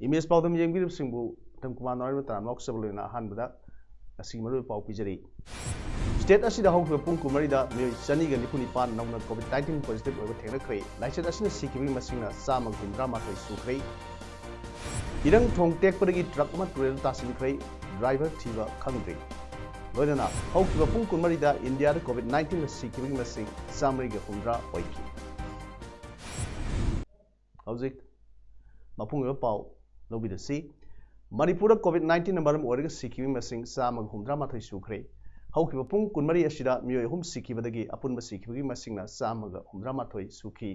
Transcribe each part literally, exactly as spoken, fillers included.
Image ꯄꯥꯎꯗꯝ ꯌꯦꯡꯕꯤꯔꯤꯕꯁꯤꯡꯕꯨ Uttam Kumar ꯅꯣꯔꯥꯏꯃꯇꯅꯥꯝ ꯂꯧꯖꯕ ꯂꯣꯏꯅ ꯑꯍꯥꯟꯕꯗ ꯉꯁꯤꯒꯤ ꯃꯔꯨꯑꯣꯏꯕ ꯄꯥꯎ ꯄꯤꯖꯔꯤ꯫ ꯁ꯭ꯇꯦꯠ ꯑꯁꯤꯗ ꯍꯧꯈꯤꯕ ꯄꯨꯡ ꯀꯨꯟꯃꯔꯤꯗ ꯃꯤꯑꯣꯏ ꯆꯅꯤꯒ ꯅꯤꯐꯨ ꯅꯤꯄꯥꯟ ꯅꯧꯅ ꯀꯣꯚꯤꯗ ꯅꯥꯏꯟꯇꯤꯟ ꯄꯣꯖꯤꯇꯤꯚ ꯑꯣꯏꯕ ꯊꯦꯡꯅꯈ꯭ꯔꯦ꯫ ꯂꯥꯏꯆꯠ ꯑꯁꯤꯅ ꯁꯤꯈꯤꯕꯒꯤ ꯃꯁꯤꯡꯅ ꯆꯥꯝꯃꯒ ꯍꯨꯝꯗ꯭ꯔꯥ ꯃꯥꯊꯣꯏ ꯁꯨꯈ꯭ꯔꯦ꯫ ꯏꯔꯪ ꯊꯣꯡ ꯇꯦꯛꯄꯗꯒꯤ ꯇ꯭ꯔꯛ ꯑꯃ ꯇꯨꯔꯦꯜꯗ ꯇꯥꯁꯤꯟꯈ꯭ꯔꯦ꯫ ꯗ꯭ꯔꯥꯏꯚꯔ ꯊꯤꯕ ꯈꯪꯗ꯭ꯔꯤ꯫ ꯂꯣꯏꯅꯅ ꯍꯧꯈꯤꯕ ꯄꯨꯡ ꯀꯨꯟꯃꯔꯤꯗ ꯏꯟꯗꯤꯌꯥꯗ ꯀꯣꯚꯤꯗ ꯅꯥꯏꯟꯇꯤꯟꯅ ꯁꯤꯈꯤꯕꯒꯤ ꯃꯁꯤꯡ ꯆꯥꯃꯔꯤꯒ ꯍꯨꯝꯗ꯭ꯔꯥ ꯑꯣꯏꯈꯤ꯫ ꯍꯧꯖꯤꯛ ꯃꯄꯨꯡ ꯑꯣꯏꯕ ꯄꯥꯎ ꯂꯧꯕꯤꯔꯁꯤ꯫ ꯃꯅꯤꯄꯨꯔꯗ ꯀꯣꯚꯤꯗ ꯅꯥꯏꯟꯇꯤꯟꯅ ꯃꯔꯝ ꯑꯣꯏꯔꯒ ꯁꯤꯈꯤꯕꯒꯤ ꯃꯁꯤꯡ ꯆꯥꯝꯃꯒ ꯍꯨꯝꯗ꯭ꯔꯥ ꯃꯥꯊꯣꯏ ꯁꯨꯈ꯭ꯔꯦ꯫ ꯍꯧꯈꯤꯕ ꯄꯨꯡ ꯀꯨꯟꯃꯔꯤ ꯑꯁꯤꯗ ꯃꯤꯑꯣꯏ ꯑꯍꯨꯝ ꯁꯤꯈꯤꯕꯗꯒꯤ ꯑꯄꯨꯟꯕ ꯁꯤꯈꯤꯕꯒꯤ ꯃꯁꯤꯡꯅ ꯆꯥꯝꯃꯒ ꯍꯨꯝꯗ꯭ꯔꯥ ꯃꯥꯊꯣꯏ ꯁꯨꯈꯤ꯫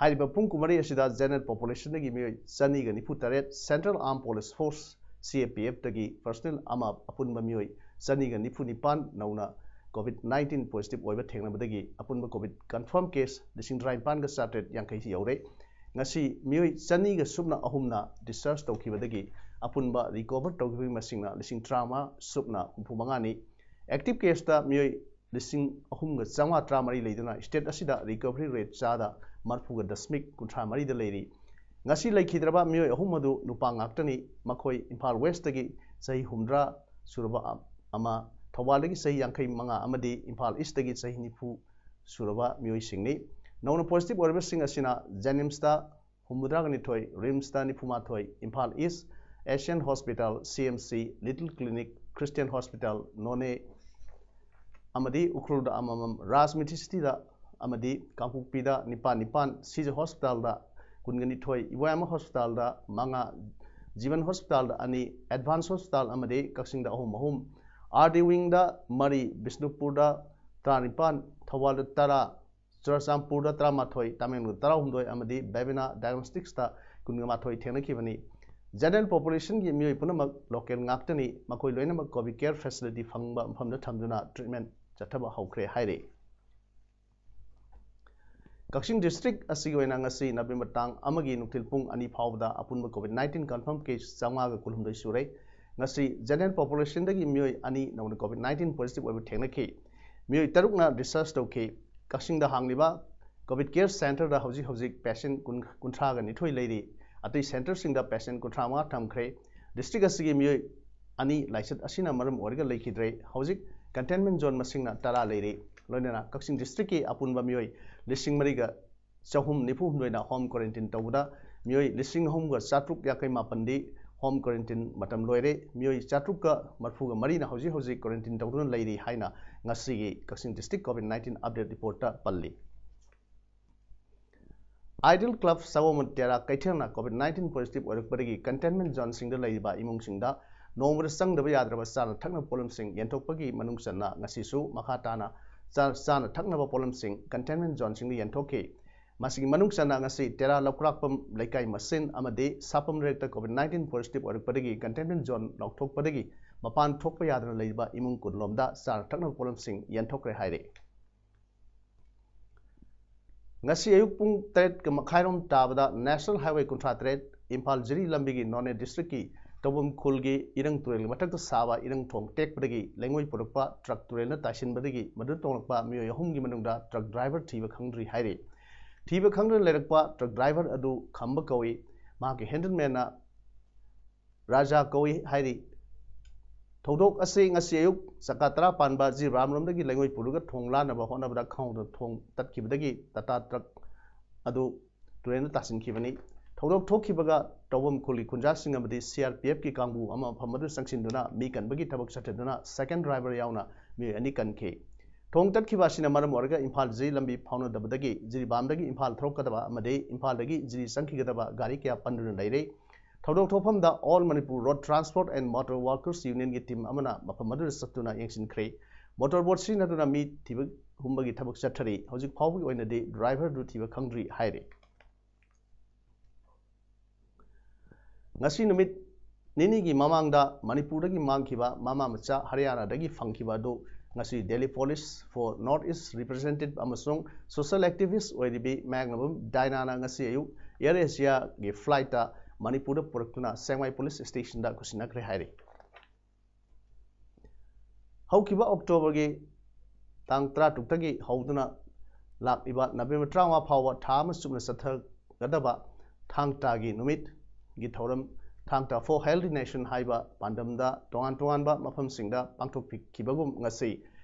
ꯍꯥꯏꯔꯤꯕ ꯄꯨꯡ ꯀꯨꯟꯃꯔꯤ ꯑꯁꯤꯗ ꯖꯦꯅꯔꯦꯜ ꯄꯣꯄꯨꯂꯦꯁꯟꯗꯒꯤ ꯃꯤꯑꯣꯏ ꯆꯅꯤꯒ ꯅꯤꯐꯨ ꯇꯔꯦꯠ, ꯁꯦꯟꯇ꯭ꯔꯦꯜ ꯑꯥꯔꯝ ꯄꯨꯂꯤꯁ ꯐꯣꯔꯁ, ꯁꯤ ꯑꯦ ꯄꯤ ꯑꯦꯐꯇꯒꯤ ꯄꯔꯁꯅꯦꯜ ꯑꯃ, ꯑꯄꯨꯟꯕ ꯃꯤꯑꯣꯏ ꯆꯅꯤꯒ ꯅꯤꯐꯨ ꯅꯤꯄꯥꯟ ꯅꯧꯅ ꯀꯣꯚꯤꯗ ꯅꯥꯏꯟꯇꯤꯟ ꯄꯣꯖꯤꯇꯤꯚ ꯑꯣꯏꯕ ꯊꯦꯡꯅꯕꯗꯒꯤ ꯑꯄꯨꯟꯕ ꯀꯣꯚꯤꯗ ꯀꯟꯐꯥꯔꯝ ꯀꯦꯁ ꯂꯤꯁꯤꯡ ꯇꯔꯥꯅꯤꯄꯥꯟꯒ ꯆꯥꯇ꯭ꯔꯦꯠ ꯌꯥꯡꯈꯩ ꯌꯧꯔꯦ꯫ ꯉꯁꯤ ꯃꯤꯑꯣꯏ ꯆꯅꯤꯒ ꯁꯨꯞꯅ ꯑꯍꯨꯝꯅ ꯗꯤꯁꯆꯥꯔꯖ ꯇꯧꯈꯤꯕꯗꯒꯤ ꯑꯄꯨꯟꯕ ꯔꯤꯀꯣꯚꯔ ꯇꯧꯈꯤꯕꯒꯤ ꯃꯁꯤꯡꯅ ꯂꯤꯁꯤꯡ ꯇꯔꯥꯃꯉꯥ ꯁꯨꯞꯅ ꯍꯨꯝꯐꯨ ꯃꯉꯥꯅꯤ꯫ ꯑꯦꯛꯇꯤꯚ ꯀꯦꯁꯇ ꯃꯤꯑꯣꯏ ꯂꯤꯁꯤꯡ ꯑꯍꯨꯝꯒ ꯆꯥꯝꯃꯉꯥ ꯇꯔꯥꯃꯔꯤ ꯂꯩꯗꯨꯅ ꯁ꯭ꯇꯦꯠ ꯑꯁꯤꯗ ꯔꯤꯀꯣꯚꯔꯤ ꯔꯦꯠ ꯆꯥꯗ ꯃꯔꯤꯐꯨꯒ ꯗꯁꯃꯤꯛ ꯀꯨꯟꯊ꯭ꯔꯥ ꯃꯔꯤꯗ ꯂꯩꯔꯤ꯫ ꯉꯁꯤ ꯂꯩꯈꯤꯗ꯭ꯔꯕ ꯃꯤꯑꯣꯏ ꯑꯍꯨꯝ ꯑꯗꯨ ꯅꯨꯄꯥ ꯉꯥꯛꯇꯅꯤ꯫ ꯃꯈꯣꯏ ꯏꯝꯐꯥꯜ ꯋꯦꯁꯇꯒꯤ ꯆꯍꯤ ꯍꯨꯝꯗ꯭ꯔꯥ ꯁꯨꯔꯕ ꯑ-, ꯑꯃ, ꯊꯧꯕꯥꯜꯗꯒꯤ ꯆꯍꯤ ꯌꯥꯡꯈꯩ ꯃꯉꯥ ꯑꯃꯗꯤ ꯏꯝꯐꯥꯜ ꯏꯁꯇꯒꯤ ꯆꯍꯤ ꯅꯤꯐꯨ ꯁꯨꯔꯕ ꯃꯤꯑꯣꯏꯁꯤꯡꯅꯤ꯫ ꯅꯧꯅ ꯄꯣꯖꯤꯇꯤꯚ ꯑꯣꯏꯔꯤꯕꯁꯤꯡ ꯑꯁꯤꯅ ꯖꯦꯅꯤꯝꯁꯇ ꯍꯨꯝꯐꯨꯇꯔꯥꯒ ꯅꯤꯊꯣꯏ, ꯔꯤꯝꯁꯇ ꯅꯤꯐꯨ ꯃꯥꯊꯣꯏ, ꯏꯝꯐꯥꯜ ꯏꯁ, ꯑꯦꯁꯤꯌꯥꯟ ꯍꯣꯁꯄꯤꯇꯥꯜ, ꯁꯤ M C, little clinic, Christian hospital, ꯅꯣꯅꯦ ꯑꯃꯗꯤ ꯎꯈ꯭ꯔꯨꯜꯗ ꯑꯃꯃꯝ, ꯔꯥꯖꯃꯤꯊꯤ ꯁꯤꯇꯤꯗ ꯑꯃꯗꯤ ꯀꯥꯡꯄꯣꯛꯄꯤꯗ ꯅꯤꯄꯥꯟ ꯅꯤꯄꯥꯟ, ꯁꯤꯖ ꯍꯣꯁꯄꯤꯇꯥꯜꯗ ꯀꯨꯟꯒ ꯅꯤꯊꯣꯏ, ꯏꯕꯣꯌꯥꯏꯃ ꯍꯣꯁꯄꯤꯇꯥꯜꯗ ꯃꯉꯥ, ꯖꯤꯕꯟ ꯍꯣꯁꯄꯤꯇꯥꯜꯗ ꯑꯅꯤ, ꯑꯦꯗꯚꯥꯟꯁ ꯍꯣꯁꯄꯤꯇꯥꯜ ꯑꯃꯗꯤ ꯀꯛꯆꯤꯡꯗ ꯑꯍꯨꯝ ꯑꯍꯨꯝ, ꯑꯥꯔ ꯗꯤ ꯋꯤꯡꯗ ꯃꯔꯤ, ꯕꯤꯁꯅꯨꯄꯨꯔꯗ ꯇꯔꯥꯅꯤꯄꯥꯟ, ꯊꯧꯕꯥꯜꯗ ꯇꯔꯥ, ꯆꯨꯔꯆꯥꯟꯄꯨꯔꯗ ꯇꯔꯥꯃꯥꯊꯣꯏ, ꯇꯥꯃꯦꯡꯂꯣꯡꯗ ꯇꯔꯥꯍꯨꯝꯗꯣꯏ ꯑꯃꯗꯤ ꯕꯦꯕꯤꯅꯥ ꯗꯥꯏꯒꯅꯣꯁꯇꯤꯛꯁꯇ ꯀꯨꯟꯃꯥꯊꯣꯏ ꯊꯦꯡꯅꯈꯤꯕꯅꯤ꯫ ꯖꯦꯅꯔꯦꯜ ꯄꯣꯄꯨꯂꯦꯁꯟꯒꯤ ꯃꯤꯑꯣꯏ ꯄꯨꯝꯅꯃꯛ ꯂꯣꯀꯦꯜ ꯉꯥꯛꯇꯅꯤ꯫ ꯃꯈꯣꯏ ꯂꯣꯏꯅꯃꯛ ꯀꯣꯚꯤꯗ ꯀꯦꯌꯔ ꯐꯦꯁꯤꯂꯤꯇꯤ ꯐꯪꯕ ꯃꯐꯝꯗ ꯊꯝꯗꯨꯅ ꯇ꯭ꯔꯤꯠꯃꯦꯟ ꯆꯠꯊꯕ ꯍꯧꯈ꯭ꯔꯦ ꯍꯥꯏꯔꯤ꯫ ꯀꯛꯆꯤꯡ ꯗꯤꯁꯇ꯭ꯔꯤꯛ ꯑꯁꯤꯒꯤ ꯑꯣꯏꯅ ꯉꯁꯤ ꯅꯕꯦꯝꯕꯔ ꯇꯥꯡ ꯑꯃꯒꯤ ꯅꯨꯡꯊꯤꯜ ꯄꯨꯡ ꯑꯅꯤ ꯐꯥꯎꯕꯗ ꯑꯄꯨꯟꯕ ꯀꯣꯚꯤꯗ ꯅꯥꯏꯟꯇꯤꯟ ꯀꯟꯐꯥꯔꯝ ꯀꯦꯁ ꯆꯥꯝꯃꯉꯥꯒ ꯀꯨꯟꯍꯨꯝꯗꯣꯏ ꯁꯨꯔꯦ꯫ ꯉꯁꯤ ꯖꯦꯅꯔꯦꯜ ꯄꯣꯄꯨꯂꯦꯁꯟꯗꯒꯤ ꯃꯤꯑꯣꯏ ꯑꯅꯤ ꯅꯧꯅ ꯀꯣꯚꯤꯗ ꯅꯥꯏꯟꯇꯤꯟ ꯄꯣꯖꯤꯇꯤꯚ ꯑꯣꯏꯕ ꯊꯦꯡꯅꯈꯤ꯫ ꯃꯤꯑꯣꯏ ꯇꯔꯨꯛꯅ ꯗꯤꯁꯆꯥꯔꯖ ꯇꯧꯈꯤ꯫ ꯀꯛꯆꯤꯡꯗ ꯍꯥꯡꯂꯤꯕ ꯀꯣꯚꯤꯗ ꯀꯦꯌꯔ ꯁꯦꯟꯇꯔꯗ ꯍꯧꯖꯤꯛ ꯍꯧꯖꯤꯛ ꯄꯦꯁꯦꯟ ꯀꯨꯟ, ꯀꯨꯟꯊ꯭ꯔꯥꯒ ꯅꯤꯊꯣꯏ ꯂꯩꯔꯤ꯫ ꯑꯇꯩ ꯁꯦꯟꯇꯔꯁꯤꯡꯗ ꯄꯦꯁꯦꯟ ꯀꯨꯟꯊ꯭ꯔꯥ ꯃꯉꯥ ꯊꯝꯈ꯭ꯔꯦ꯫ ꯗꯤꯁꯇ꯭ꯔꯤꯛ ꯑꯁꯤꯒꯤ ꯃꯤꯑꯣꯏ ꯑꯅꯤ ꯂꯥꯏꯆꯠ ꯑꯁꯤꯅ ꯃꯔꯝ ꯑꯣꯏꯔꯒ ꯂꯩꯈꯤꯗ꯭ꯔꯦ꯫ ꯍꯧꯖꯤꯛ ꯀꯟꯇꯦꯟꯃꯦꯟ ꯖꯣꯟ ꯃꯁꯤꯡꯅ ꯇꯔꯥ ꯂꯩꯔꯤ꯫ ꯂꯣꯏꯅꯅ ꯀꯛꯆꯤꯡ ꯗꯤꯁꯇ꯭ꯔꯤꯛꯀꯤ ꯑꯄꯨꯟꯕ ꯃꯤꯑꯣꯏ ꯂꯤꯁꯤꯡ ꯃꯔꯤꯒ ꯆꯍꯨꯝ ꯅꯤꯐꯨ ꯍꯨꯝꯗꯣꯏꯅ ꯍꯣꯝ ꯀ꯭ꯋꯥꯔꯦꯟꯇꯤꯟ ꯇꯧꯕꯗ ꯃꯤꯑꯣꯏ ꯂꯤꯁꯤꯡ ꯑꯍꯨꯝꯒ ꯆꯥꯇ꯭ꯔꯨꯛ ꯌꯥꯡꯈꯩ ꯃꯥꯄꯟꯗꯤ ꯍꯣꯝ ꯀ꯭ꯋꯥꯔꯦꯟꯇꯤꯟ ꯃꯇꯝ ꯂꯣꯏꯔꯦ꯫ ꯃꯤꯑꯣꯏ ꯆꯥꯇ꯭ꯔꯨꯛꯀ ꯃꯔꯤꯐꯨꯒ ꯃꯔꯤꯅ ꯍꯧꯖꯤꯛ ꯍꯧꯖꯤꯛ ꯀ꯭ꯋꯥꯔꯦꯟꯇꯤꯟ ꯇꯧꯗꯨꯅ ꯂꯩꯔꯤ ꯍꯥꯏꯅ ꯉꯁꯤꯒꯤ ꯀꯛꯆꯤꯡ ꯗꯤꯁꯇ꯭ꯔꯤꯛ ꯀꯣꯚꯤꯗ ꯅꯥꯏꯟꯇꯤꯟ ꯑꯞꯗꯦꯠ ꯔꯤꯄꯣꯔꯠꯇ ꯄꯜꯂꯤ꯫ ꯑꯥꯏꯗꯜ ꯀ꯭ꯂꯕ ꯁꯒꯣꯜꯕꯟ ꯇꯦꯔꯥ ꯀꯩꯊꯦꯜꯅ ꯀꯣꯚꯤꯗ ꯅꯥꯏꯟꯇꯤꯟ ꯄꯣꯖꯤꯇꯤꯚ ꯑꯣꯏꯔꯛꯄꯗꯒꯤ ꯀꯟꯇꯦꯟꯃꯦꯟ ꯖꯣꯟꯁꯤꯡꯗ ꯂꯩꯔꯤꯕ ꯏꯃꯨꯡꯁꯤꯡꯗ ꯅꯣꯡꯃꯗ ꯆꯪꯗꯕ ꯌꯥꯗ꯭ꯔꯕ ꯆꯥꯅ ꯊꯛꯅꯕ ꯄꯣꯠꯂꯝꯁꯤꯡ ꯌꯦꯟꯊꯣꯛꯄꯒꯤ ꯃꯅꯨꯡ ꯆꯟꯅ ꯉꯁꯤꯁꯨ ꯃꯈꯥ ꯇꯥꯅ ꯆꯥ-, ꯆꯥꯅ ꯊꯛꯅꯕ ꯄꯣꯠꯂꯝꯁꯤꯡ ꯀꯟꯇꯦꯟꯃꯦꯟ ꯖꯣꯟꯁꯤꯡꯗ ꯌꯦꯟꯊꯣꯛꯈꯤ꯫ ꯃꯁꯤꯒꯤ ꯃꯅꯨꯡ ꯆꯟꯅ ꯉꯁꯤ ꯇꯦꯔꯥ ꯂꯧꯀ꯭ꯔꯥꯛꯄꯝ ꯂꯩꯀꯥꯏ ꯃꯁꯦꯟ ꯑꯃꯗꯤ ꯁꯥꯄꯝ ꯂꯩꯔꯛꯇ ꯀꯣꯚꯤꯗ ꯅꯥꯏꯟꯇꯤꯟ ꯄꯣꯖꯤꯇꯤꯚ ꯑꯣꯏꯔꯛꯄꯗꯒꯤ ꯀꯟꯇꯦꯟꯃꯦꯟ ꯖꯣꯟ ꯂꯥꯎꯊꯣꯛꯄꯗꯒꯤ ꯃꯄꯥꯟ ꯊꯣꯛꯄ ꯌꯥꯗꯅ ꯂꯩꯔꯤꯕ ꯏꯃꯨꯡ ꯀꯨꯟꯂꯣꯝꯗ ꯆꯥꯅ ꯊꯛꯅꯕ ꯄꯣꯠꯂꯝꯁꯤꯡ ꯌꯦꯟꯊꯣꯛꯈ꯭ꯔꯦ ꯍꯥꯏꯔꯤ꯫ ꯉꯁꯤ ꯑꯌꯨꯛ ꯄꯨꯡ ꯇꯔꯦꯠꯀ ꯃꯈꯥꯏꯔꯣꯝ ꯇꯥꯕꯗ ꯅꯦꯁꯅꯦꯜ ꯍꯥꯏꯋꯦ ꯀꯨꯟꯊ꯭ꯔꯥ ꯇꯔꯦꯠ ꯏꯝꯐꯥꯜ ꯖꯤꯔꯤ ꯂꯝꯕꯤꯒꯤ ꯅꯣꯅꯦ ꯗꯤꯁꯇ꯭ꯔꯤꯛꯀꯤ ꯇꯧꯕꯝ ꯈꯨꯜꯒꯤ ꯏꯔꯪ ꯇꯨꯔꯦꯜꯒꯤ ꯃꯊꯛꯇ ꯁꯥꯕ ꯏꯔꯪ ꯊꯣꯡ ꯇꯦꯛꯄꯗꯒꯤ ꯂꯩꯉꯣꯏ ꯄꯨꯔꯛꯄ ꯇ꯭ꯔꯛ ꯇꯨꯔꯦꯜꯗ ꯇꯥꯁꯤꯟꯕꯗꯒꯤ ꯃꯗꯨ ꯇꯣꯡꯂꯛꯄ ꯃꯤꯑꯣꯏ ꯑꯍꯨꯝꯒꯤ ꯃꯅꯨꯡꯗ ꯇ꯭ꯔꯛ ꯗ꯭ꯔꯥꯏꯚꯔ ꯊꯤꯕ ꯈꯪꯗ꯭ꯔꯤ ꯍꯥꯏꯔꯤ꯫ ꯊꯤꯕ ꯈꯪꯗꯅ ꯂꯩꯔꯛꯄ ꯇ꯭ꯔꯛ ꯗ꯭ꯔꯥꯏꯚꯔ ꯑꯗꯨ ꯈꯝꯕ ꯀꯧꯏ꯫ ꯃꯍꯥꯛꯀꯤ ꯍꯦꯟꯗꯜꯃꯦꯟꯅ ꯔꯥꯖꯥ ꯀꯧꯏ ꯍꯥꯏꯔꯤ꯫ ꯊꯧꯗꯣꯛ ꯑꯁꯤ ꯉꯁꯤ ꯑꯌꯨꯛ ꯆꯀꯥ ꯇꯔꯥ ꯄꯥꯟꯕ ꯖꯤꯔꯤꯕꯥꯝꯔꯣꯝꯗꯒꯤ ꯂꯩꯉꯣꯏ ꯄꯨꯔꯒ ꯊꯣꯡ ꯂꯥꯟꯅꯕ ꯍꯣꯠꯅꯕꯗ ꯈꯪꯍꯧꯗꯅ ꯊꯣꯡ ꯇꯠꯈꯤꯕꯗꯒꯤ ꯇꯥꯇꯥ ꯇ꯭ꯔꯛ ꯑꯗꯨ ꯇꯨꯔꯦꯜꯗ ꯇꯥꯁꯤꯟꯈꯤꯕꯅꯤ꯫ ꯊꯧꯗꯣꯛ ꯊꯣꯛꯈꯤꯕꯒ ꯇꯧꯕꯝ ꯈꯨꯜꯒꯤ ꯈꯨꯟꯖꯥꯁꯤꯡ ꯑꯃꯗꯤ ꯁꯤ ꯑꯥꯔ ꯄꯤ ꯑꯦꯐꯀꯤ ꯀꯥꯡꯕꯨ ꯑꯃ ꯃꯐꯝ ꯑꯗꯨ ꯆꯪꯁꯤꯟꯗꯨꯅ ꯃꯤ ꯀꯟꯕꯒꯤ ꯊꯕꯛ ꯆꯠꯊꯗꯨꯅ ꯁꯦꯀꯦꯟ ꯗ꯭ꯔꯥꯏꯚꯔ ꯌꯥꯎꯅ ꯃꯤꯑꯣꯏ ꯑꯅꯤ ꯀꯟꯈꯤ꯫ ꯊꯣꯡ ꯇꯠꯈꯤꯕ ꯑꯁꯤꯅ ꯃꯔꯝ ꯑꯣꯏꯔꯒ ꯏꯝꯐꯥꯜ ꯖꯤꯔꯤ ꯂꯝꯕꯤ ꯐꯥꯎꯅꯗꯕꯗꯒꯤ ꯖꯤꯔꯤꯕꯥꯝꯗꯒꯤ ꯏꯝꯐꯥꯜ ꯊꯣꯔꯛꯀꯗꯕ ꯑꯃꯗꯤ ꯏꯝꯐꯥꯜꯗꯒꯤ ꯖꯤꯔꯤ ꯆꯪꯈꯤꯒꯗꯕ ꯒꯥꯔꯤ ꯀꯌꯥ ꯄꯟꯗꯨꯅ ꯂꯩꯔꯦ꯫ ꯊꯧꯗꯣꯛ ꯊꯣꯛꯐꯝꯗ All Manipur Road Transport and Motor Workers Unionꯒꯤ ꯇꯤꯝ ꯑꯃꯅ ꯃꯐꯝ ꯑꯗꯨꯗ ꯆꯠꯇꯨꯅ ꯌꯦꯡꯁꯤꯟꯈ꯭ꯔꯦ꯫ ꯃꯣꯇꯣꯔ ꯕꯣꯠ ꯁꯤꯖꯤꯟꯅꯗꯨꯅ ꯃꯤ ꯊꯤꯕ ꯍꯨꯝꯕꯒꯤ ꯊꯕꯛ ꯆꯠꯊꯔꯤ꯫ ꯍꯧꯖꯤꯛ ꯐꯥꯎꯕꯒꯤ ꯑꯣꯏꯅꯗꯤ driver ꯗꯨ ꯊꯤꯕ ꯈꯪꯗ꯭ꯔꯤ ꯍꯥꯏꯔꯤ꯫ ꯉꯁꯤ ꯅꯨꯃꯤꯠ ꯅꯤꯅꯤꯒꯤ ꯃꯃꯥꯡꯗ ꯃꯅꯤꯄꯨꯔꯗꯒꯤ ꯃꯥꯡꯈꯤꯕ ꯃꯃꯥ ꯃꯆꯥ ꯍꯔꯤꯌꯥꯅꯥꯗꯒꯤ ꯐꯪꯈꯤꯕ ꯑꯗꯨ ꯉꯁꯤ Delhi Police for North East Representative ꯑꯃꯁꯨꯡ social activist ꯑꯣꯏꯔꯤꯕꯤ ꯃꯌꯥꯡꯂꯝꯕꯝ ꯗꯥꯏꯅꯥꯅ ꯉꯁꯤ ꯑꯌꯨꯛ Air Asiaꯒꯤ flightꯇ ꯃꯅꯤꯄꯨꯔꯗ ꯄꯨꯔꯛꯇꯨꯅ ꯁꯦꯡꯃꯥꯏ Police Stationꯗ ꯈꯨꯠꯁꯤꯟꯅꯈ꯭ꯔꯦ ꯍꯥꯏꯔꯤ꯫ ꯍꯧꯈꯤꯕ Octoberꯒꯤ ꯇꯥꯡ ꯇꯔꯥꯇꯔꯨꯛꯇꯒꯤ ꯍꯧꯗꯨꯅ ꯂꯥꯛꯂꯤꯕ November ꯇꯔꯥꯃꯉꯥ ꯐꯥꯎꯕ ꯊꯥ ꯑꯃ ꯆꯨꯞꯅ ꯆꯠꯊꯒꯗꯕ ꯊꯥꯡ ꯇꯥꯒꯤ ꯅꯨꯃꯤꯠꯀꯤ ꯊꯧꯔꯝ ꯊꯥꯡ ꯇꯥ for Healthy Nation ꯍꯥꯏꯕ ꯄꯥꯟꯗꯝꯗ ꯇꯣꯉꯥꯟ ꯇꯣꯉꯥꯟꯕ ꯃꯐꯝꯁꯤꯡꯗ ꯄꯥꯡꯊꯣꯛꯈꯤꯕꯒꯨꯝ ꯉꯁꯤ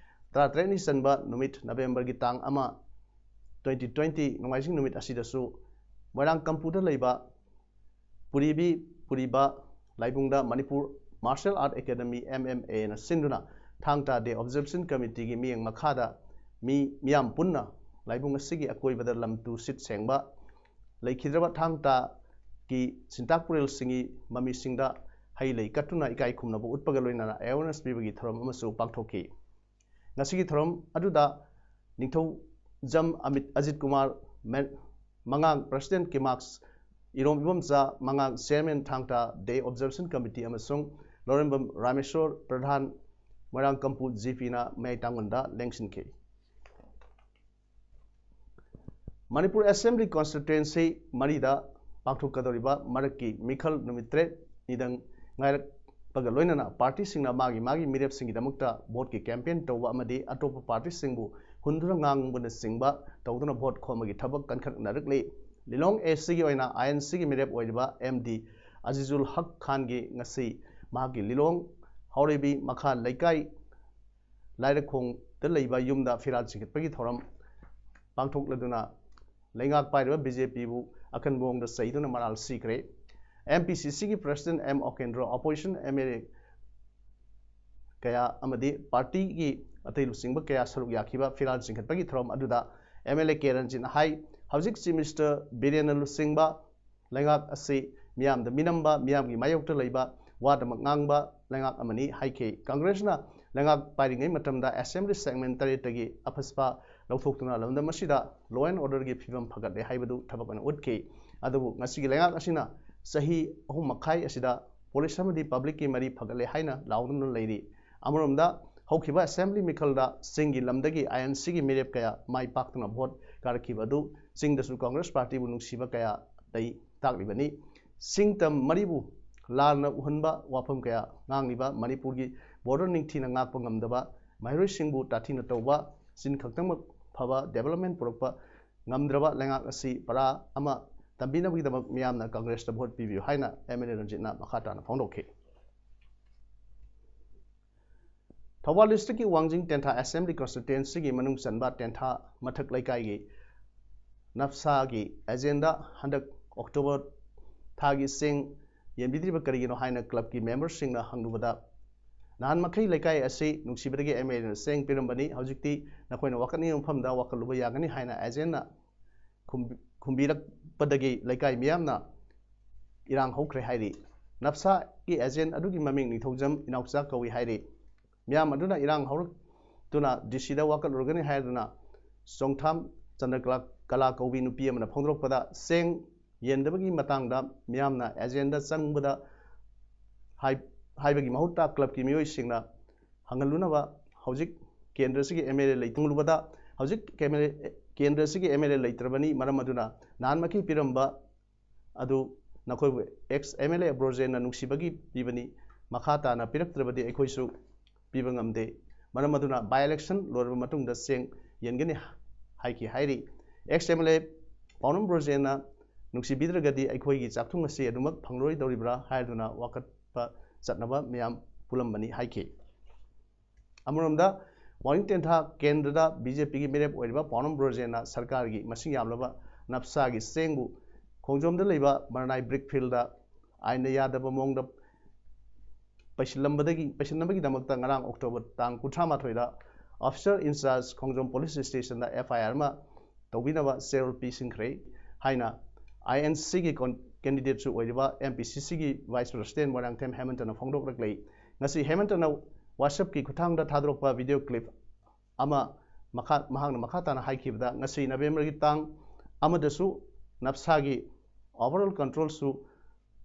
ꯇꯔꯥꯇꯔꯦꯠꯅꯤ ꯆꯟꯕ ꯅꯨꯃꯤꯠ Novemberꯒꯤ ꯇꯥꯡ ꯑꯃ, twenty twenty ꯅꯣꯡꯃꯥꯏꯖꯤꯡ ꯅꯨꯃꯤꯠ ꯑꯁꯤꯗꯁꯨ ꯃꯣꯏꯔꯥꯡ ꯀꯝꯄꯨꯗ ꯂꯩꯕ ꯄꯨꯔꯤꯕꯤ ꯄꯨꯔꯤꯕ ꯂꯥꯏꯕꯨꯡꯗ Manipur Martial Art Academy, M M Aꯅ ꯁꯤꯟꯗꯨꯅ ꯊꯥꯡ ꯇꯥ Day Observation Committeeꯒꯤ ꯃꯤꯠꯌꯦꯡ ꯃꯈꯥꯗ ꯃꯤ ꯃꯤꯌꯥꯝ ꯄꯨꯟꯅ ꯂꯥꯏꯕꯨꯡ ꯑꯁꯤꯒꯤ ꯑꯀꯣꯏꯕꯗ ꯂꯝ ꯇꯨ ꯁꯤꯠ ꯁꯦꯡꯕ, ꯂꯩꯈꯤꯗ꯭ꯔꯕ ꯊꯥꯡ ꯇꯥꯒꯤ ꯁꯤꯟꯇꯥꯛ ꯄꯨꯔꯦꯜꯁꯤꯡꯒꯤ ꯃꯃꯤꯁꯤꯡꯗ ꯍꯩ ꯂꯩ ꯀꯠꯇꯨꯅ ꯏꯀꯥꯏ ꯈꯨꯝꯅꯕ ꯎꯠꯄꯒ ꯂꯣꯏꯅꯅ awareness ꯄꯤꯕꯒꯤ ꯊꯧꯔꯝ ꯑꯃꯁꯨ ꯄꯥꯡꯊꯣꯛꯈꯤ꯫ ꯉꯁꯤꯒꯤ ꯊꯧꯔꯝ ꯑꯗꯨꯗ ꯅꯤꯡꯊꯧꯖꯝ ꯑꯃꯤꯠ ꯑꯖꯤꯠ ꯀꯨꯃꯥꯔ ꯃꯦ-, ꯃꯉꯥꯡ President ꯀꯤꯃꯥꯛꯁ, ꯏꯔꯣꯝ ꯏꯕꯣꯝꯆꯥ ꯃꯉꯥꯡ Chairman ꯊꯥꯡ ꯇꯥ Day Observation Committee ꯑꯃꯁꯨꯡ ꯂꯧꯔꯦꯝꯕꯝ ꯔꯥꯃꯦꯁꯣꯔ ꯄ꯭ꯔꯙꯥꯟ ꯃꯣꯏꯔꯥꯡ ꯀꯝꯄꯨ GPꯅ ꯃꯌꯥꯏ ꯇꯥꯡꯒꯨꯟꯗ ꯂꯦꯡꯁꯤꯟꯈꯤ꯫ ꯃꯅꯤꯄꯨꯔ Assembly Constituency ꯃꯔꯤꯗ ꯄꯥꯡꯊꯣꯛꯀꯗꯧꯔꯤꯕ ꯃꯔꯛꯀꯤ ꯃꯤꯈꯜ ꯅꯨꯃꯤꯠ ꯇꯔꯦꯠꯅꯤꯗꯪ ꯉꯥꯏꯔꯛꯄꯒ ꯂꯣꯏꯅꯅ partyꯁꯤꯡꯅ ꯃꯥꯒꯤ ꯃꯥꯒꯤ ꯃꯤꯔꯦꯞꯁꯤꯡꯒꯤꯗꯃꯛꯇ voteꯀꯤ campaign ꯇꯧꯕ ꯑꯃꯗꯤ ꯑꯇꯣꯞꯄ partyꯁꯤꯡꯕꯨ ꯍꯨꯟꯗꯨꯅ ꯉꯥꯡꯕꯅꯆꯤꯡꯕ ꯇꯧꯗꯨꯅ vote ꯈꯣꯝꯕꯒꯤ ꯊꯕꯛ ꯀꯟꯈꯠꯅꯔꯛꯂꯤ꯫ ꯂꯤꯂꯣꯡ ASCꯒꯤ ꯑꯣꯏꯅ INCꯒꯤ ꯃꯤꯔꯦꯞ ꯑꯣꯏꯔꯤꯕ MD ꯑꯖꯤꯖꯨꯜ ꯍꯛ ꯈꯥꯟꯒꯤ ꯉꯁꯤ ꯃꯍꯥꯛꯀꯤ ꯂꯤꯂꯣꯡ ꯍꯥꯎꯔꯩꯕꯤ ꯃꯈꯥ ꯂꯩꯀꯥꯏ ꯂꯥꯏꯔꯈꯣꯡꯗ ꯂꯩꯕ ꯌꯨꯝꯗ ꯐꯤꯔꯥꯜ ꯆꯤꯡꯈꯠꯄꯒꯤ ꯊꯧꯔꯝ ꯄꯥꯡꯊꯣꯛꯂꯗꯨꯅ ꯂꯩꯉꯥꯛ ꯄꯥꯏꯔꯤꯕ BJPꯕꯨ ꯑꯀꯟꯕ ꯃꯑꯣꯡꯗ ꯆꯩꯗꯨꯅ ꯃꯔꯥꯜ ꯁꯤꯈ꯭ꯔꯦ꯫ MPCCꯒꯤ President M ꯑꯣꯀꯦꯟꯗ꯭ꯔꯣ, opposition MLA ꯀꯌꯥ ꯑꯃꯗꯤ partyꯒꯤ ꯑꯇꯩ ꯂꯨꯆꯤꯡꯕ ꯀꯌꯥ ꯁꯔꯨꯛ ꯌꯥꯈꯤꯕ ꯐꯤꯔꯥꯜ ꯆꯤꯡꯈꯠꯄꯒꯤ ꯊꯧꯔꯝ ꯑꯗꯨꯗ MLA ꯀꯦ ꯔꯟꯖꯤꯠꯅ ꯍꯥꯏ, ꯍꯧꯖꯤꯛ Chief Minister ꯕꯤꯔꯦꯟꯅ ꯂꯨꯆꯤꯡꯕ ꯂꯩꯉꯥꯛ ꯑꯁꯤ ꯃꯤꯌꯥꯝꯗ ꯃꯤꯅꯝꯕ, ꯃꯤꯌꯥꯝꯒꯤ ꯃꯥꯌꯣꯛꯇ ꯂꯩꯕ, ꯋꯥꯗꯃꯛ ꯉꯥꯡꯕ ꯂꯩꯉꯥꯛ ꯑꯃꯅꯤ ꯍꯥꯏꯈꯤ꯫ ꯀꯪꯒ꯭ꯔꯦꯁꯅ ꯂꯩꯉꯥꯛ ꯄꯥꯏꯔꯤꯉꯩ ꯃꯇꯝꯗ assembly segment ꯇꯔꯦꯠꯇꯒꯤ ꯑꯐꯁꯄꯥ ꯂꯧꯊꯣꯛꯇꯨꯅ ꯂꯝꯗꯝ ꯑꯁꯤꯗ law and order ꯒꯤ ꯐꯤꯕꯝ ꯐꯒꯠꯂꯦ ꯍꯥꯏꯕꯗꯨ ꯊꯕꯛ ꯑꯣꯏꯅ ꯎꯠꯈꯤ꯫ ꯑꯗꯨꯕꯨ ꯉꯁꯤꯒꯤ ꯂꯩꯉꯥꯛ ꯑꯁꯤꯅ ꯆꯍꯤ ꯑꯍꯨꯝ ꯃꯈꯥꯏ ꯑꯁꯤꯗ police ꯑꯃꯗꯤ public ꯀꯤ ꯃꯔꯤ ꯐꯒꯠꯂꯦ ꯍꯥꯏꯅ ꯂꯥꯎꯗꯨꯅ ꯂꯩꯔꯤ꯫ ꯑꯃꯔꯣꯝꯗ ꯍꯧꯈꯤꯕ assembly ꯃꯤꯈꯜꯗ ꯆꯤꯡꯒꯤ ꯂꯝꯗꯒꯤ INC ꯒꯤ ꯃꯤꯔꯦꯞ ꯀꯌꯥ ꯃꯥꯏ ꯄꯥꯛꯇꯨꯅ vote ꯀꯥꯔꯛꯈꯤꯕ ꯑꯗꯨ ꯆꯤꯡꯗꯁꯨ Congress party ꯕꯨ ꯅꯨꯡꯁꯤꯕ ꯀꯌꯥ ꯂꯩ ꯇꯥꯛꯂꯤꯕꯅꯤ꯫ ꯆꯤꯡ ꯇꯝ ꯃꯔꯤꯕꯨ ꯂꯥꯟꯅ ꯎꯍꯟꯕ ꯋꯥꯐꯝ ꯀꯌꯥ ꯉꯥꯡꯂꯤꯕ ꯃꯅꯤꯄꯨꯔꯒꯤ border ꯅꯤꯡꯊꯤꯅ ꯉꯥꯛꯄ ꯉꯝꯗꯕ, ꯃꯍꯩꯔꯣꯏꯁꯤꯡꯕꯨ ꯇꯥꯊꯤꯅ ꯇꯧꯕ, ꯆꯤꯟ ꯈꯛꯇꯃꯛ ꯐꯕ development ꯄꯨꯔꯛꯄ ꯉꯝꯗ꯭ꯔꯕ ꯂꯩꯉꯥꯛ ꯑꯁꯤ ꯄꯔꯥ ꯑꯃ ꯇꯝꯕꯤꯅꯕꯒꯤꯗꯃꯛ ꯃꯤꯌꯥꯝꯅ Congress ꯇ vote ꯄꯤꯕꯤꯌꯨ ꯍꯥꯏꯅ MLA ꯔꯟꯖꯤꯠꯅ ꯃꯈꯥ ꯇꯥꯅ ꯐꯣꯡꯗꯣꯛꯈꯤ꯫ ꯊꯧꯕꯥꯜ district ꯀꯤ ꯋꯥꯡꯖꯤꯡ ꯇꯦꯟꯊꯥ assembly constituency ꯒꯤ ꯃꯅꯨꯡ ꯆꯟꯕ ꯇꯦꯟꯊꯥ ꯃꯊꯛ ꯂꯩꯀꯥꯏꯒꯤ ꯅꯞꯁꯥꯒꯤ agent ꯗ ꯍꯟꯗꯛ October ꯊꯥꯒꯤ ꯆꯦꯡ ꯌꯦꯟꯕꯤꯗ꯭ꯔꯤꯕ ꯀꯔꯤꯒꯤꯅꯣ ꯍꯥꯏꯅ club ꯀꯤ member ꯁꯤꯡꯅ ꯍꯪꯂꯨꯕꯗ, ꯅꯍꯥꯟ ꯃꯈꯩ ꯂꯩꯀꯥꯏ ꯑꯁꯤ ꯅꯨꯡꯁꯤꯕꯗꯒꯤ MLA ꯅ ꯆꯦꯡ ꯄꯤꯔꯝꯕꯅꯤ, ꯍꯧꯖꯤꯛꯇꯤ ꯅꯈꯣꯏꯅ ꯋꯥꯀꯠꯅꯤꯡꯕ ꯃꯐꯝꯗ ꯋꯥꯀꯠꯂꯨꯕ ꯌꯥꯒꯅꯤ ꯍꯥꯏꯅ agent ꯅ ꯈꯨꯝꯕꯤ-, ꯈꯨꯝꯕꯤꯔꯛꯄꯗꯒꯤ ꯂꯩꯀꯥꯏ ꯃꯤꯌꯥꯝꯅ ꯏꯔꯥꯡ ꯍꯧꯈ꯭ꯔꯦ ꯍꯥꯏꯔꯤ꯫ ꯅꯞꯁꯥꯒꯤ agent ꯑꯗꯨꯒꯤ ꯃꯃꯤꯡ ꯅꯤꯡꯊꯧꯖꯝ ꯏꯅꯥꯎꯆꯥ ꯀꯧꯏ ꯍꯥꯏꯔꯤ꯫ ꯃꯤꯌꯥꯝ ꯑꯗꯨꯅ ꯏꯔꯥꯡ ꯍꯧꯔꯛꯇꯨꯅ DC ꯗ ꯋꯥꯀꯠꯂꯨꯔꯒꯅꯤ ꯍꯥꯏꯗꯨꯅ ꯆꯣꯡꯊꯥꯝ ꯆꯟꯗ꯭ꯔꯀꯂꯥ ꯀꯧꯕꯤ ꯅꯨꯄꯤ ꯑꯃꯅ ꯐꯣꯡꯗꯣꯔꯛꯄꯗ, ꯆꯦꯡ ꯌꯦꯟꯗꯕꯒꯤ ꯃꯇꯥꯡꯗ ꯃꯤꯌꯥꯝꯅ agent ꯗ ꯆꯪꯕꯗ ꯍꯥꯏ-, ꯍꯥꯏꯕꯒꯤ ꯃꯍꯨꯠꯇ club ꯀꯤ ꯃꯤꯑꯣꯏꯁꯤꯡꯅ ꯍꯪꯍꯜꯂꯨꯅꯕ ꯍꯧꯖꯤꯛ ꯀꯦꯟꯗ꯭ꯔꯁꯤꯒꯤ MLA ꯂꯩ-, ꯍꯪꯂꯨꯕꯗ ꯍꯧꯖꯤꯛ ꯀꯦꯟꯗ꯭ꯔꯁꯤꯒꯤ MLA ꯂꯩꯇ꯭ꯔꯕꯅꯤ, ꯃꯔꯝ ꯑꯗꯨꯅ ꯅꯍꯥꯟꯃꯛꯀꯤ ꯄꯤꯔꯝꯕ ꯑꯗꯨ ꯅꯈꯣꯏꯕꯨ ex MLA ꯕ꯭ꯔꯣꯖꯦꯟꯅ ꯅꯨꯡꯁꯤꯕꯒꯤ ꯄꯤꯕꯅꯤ, ꯃꯈꯥ ꯇꯥꯅ ꯄꯤꯔꯛꯇ꯭ꯔꯕꯗꯤ ꯑꯩꯈꯣꯏꯁꯨ ꯄꯤꯕ ꯉꯝꯗꯦ, ꯃꯔꯝ ꯑꯗꯨꯅ by election ꯂꯣꯏꯔꯕ ꯃꯇꯨꯡꯗ ꯆꯦꯡ ꯌꯦꯟꯒꯅꯤ ꯍꯥꯏꯈꯤ ꯍꯥꯏꯔꯤ꯫ Ex MLA ꯄꯥꯎꯅꯝ ꯕ꯭ꯔꯣꯖꯦꯟꯅ ꯅꯨꯡꯁꯤꯕꯤꯗ꯭ꯔꯒꯗꯤ ꯑꯩꯈꯣꯏꯒꯤ ꯆꯥꯛꯊꯨꯡ ꯑꯁꯤ ꯑꯗꯨꯃꯛ ꯐꯪꯂꯔꯣꯏꯗꯧꯔꯤꯕ꯭ꯔꯥ ꯍꯥꯏꯗꯨꯅ ꯋꯥꯀꯠꯄ ꯆꯠꯅꯕ ꯃꯤꯌꯥꯝ ꯄꯨꯜꯂꯝꯕꯅꯤ ꯍꯥꯏꯈꯤ꯫ ꯑꯃꯔꯣꯝꯗ, ꯋꯥꯡꯖꯤꯡ ꯇꯦꯟꯊꯥ ꯀꯦꯟꯗ꯭ꯔꯗ BJP ꯒꯤ ꯃꯤꯔꯦꯞ ꯑꯣꯏꯔꯤꯕ ꯄꯥꯎꯅꯝ ꯕ꯭ꯔꯣꯖꯦꯟꯅ ꯁꯔꯀꯥꯔꯒꯤ ꯃꯁꯤꯡ ꯌꯥꯝꯂꯕ ꯅꯞꯁꯥꯒꯤ ꯆꯦꯡꯕꯨ ꯈꯣꯡꯖꯣꯝꯗ ꯂꯩꯕ ꯃꯔꯅꯥꯏ brick field ꯗ ꯑꯥꯏꯟꯅ ꯌꯥꯗꯕ ꯃꯑꯣꯡꯗ ꯄꯩꯁꯤꯜꯂꯝꯕꯗꯒꯤ, ꯄꯩꯁꯤꯟꯅꯕꯒꯤꯗꯃꯛꯇ ꯉꯔꯥꯡ October ꯇꯥꯡ ꯀꯨꯟꯊ꯭ꯔꯥ ꯃꯥꯊꯣꯏꯗ officer in charge Khongjom police station the FIR ꯑꯃ ꯇꯧꯕꯤꯅꯕ ꯆꯦꯔꯣꯜ ꯄꯤꯁꯤꯟꯈ꯭ꯔꯦ ꯍꯥꯏꯅ INC ꯒꯤ con-, candidate ꯁꯨ ꯑꯣꯏꯔꯤꯕ MPCC ꯒꯤ vice president ꯃꯣꯏꯔꯥꯡꯊꯦꯝ ꯍꯦꯃꯟꯇꯅ ꯐꯣꯡꯗꯣꯛꯂꯛꯂꯤ꯫ ꯉꯁꯤ ꯍꯦꯃꯟꯇꯅ WhatsApp-ꯀꯤ ꯈꯨꯠꯊꯥꯡꯗ ꯊꯥꯗꯣꯔꯛꯄ video clip ꯑꯃ ꯃꯈꯥ, ꯃꯍꯥꯛꯅ ꯃꯈꯥ ꯇꯥꯅ ꯍꯥꯏꯈꯤꯕꯗ, ꯉꯁꯤ November-ꯒꯤ ꯇꯥꯡ ꯑꯃꯗꯁꯨ ꯅꯞꯁꯥꯒꯤ overall control-ꯁꯨ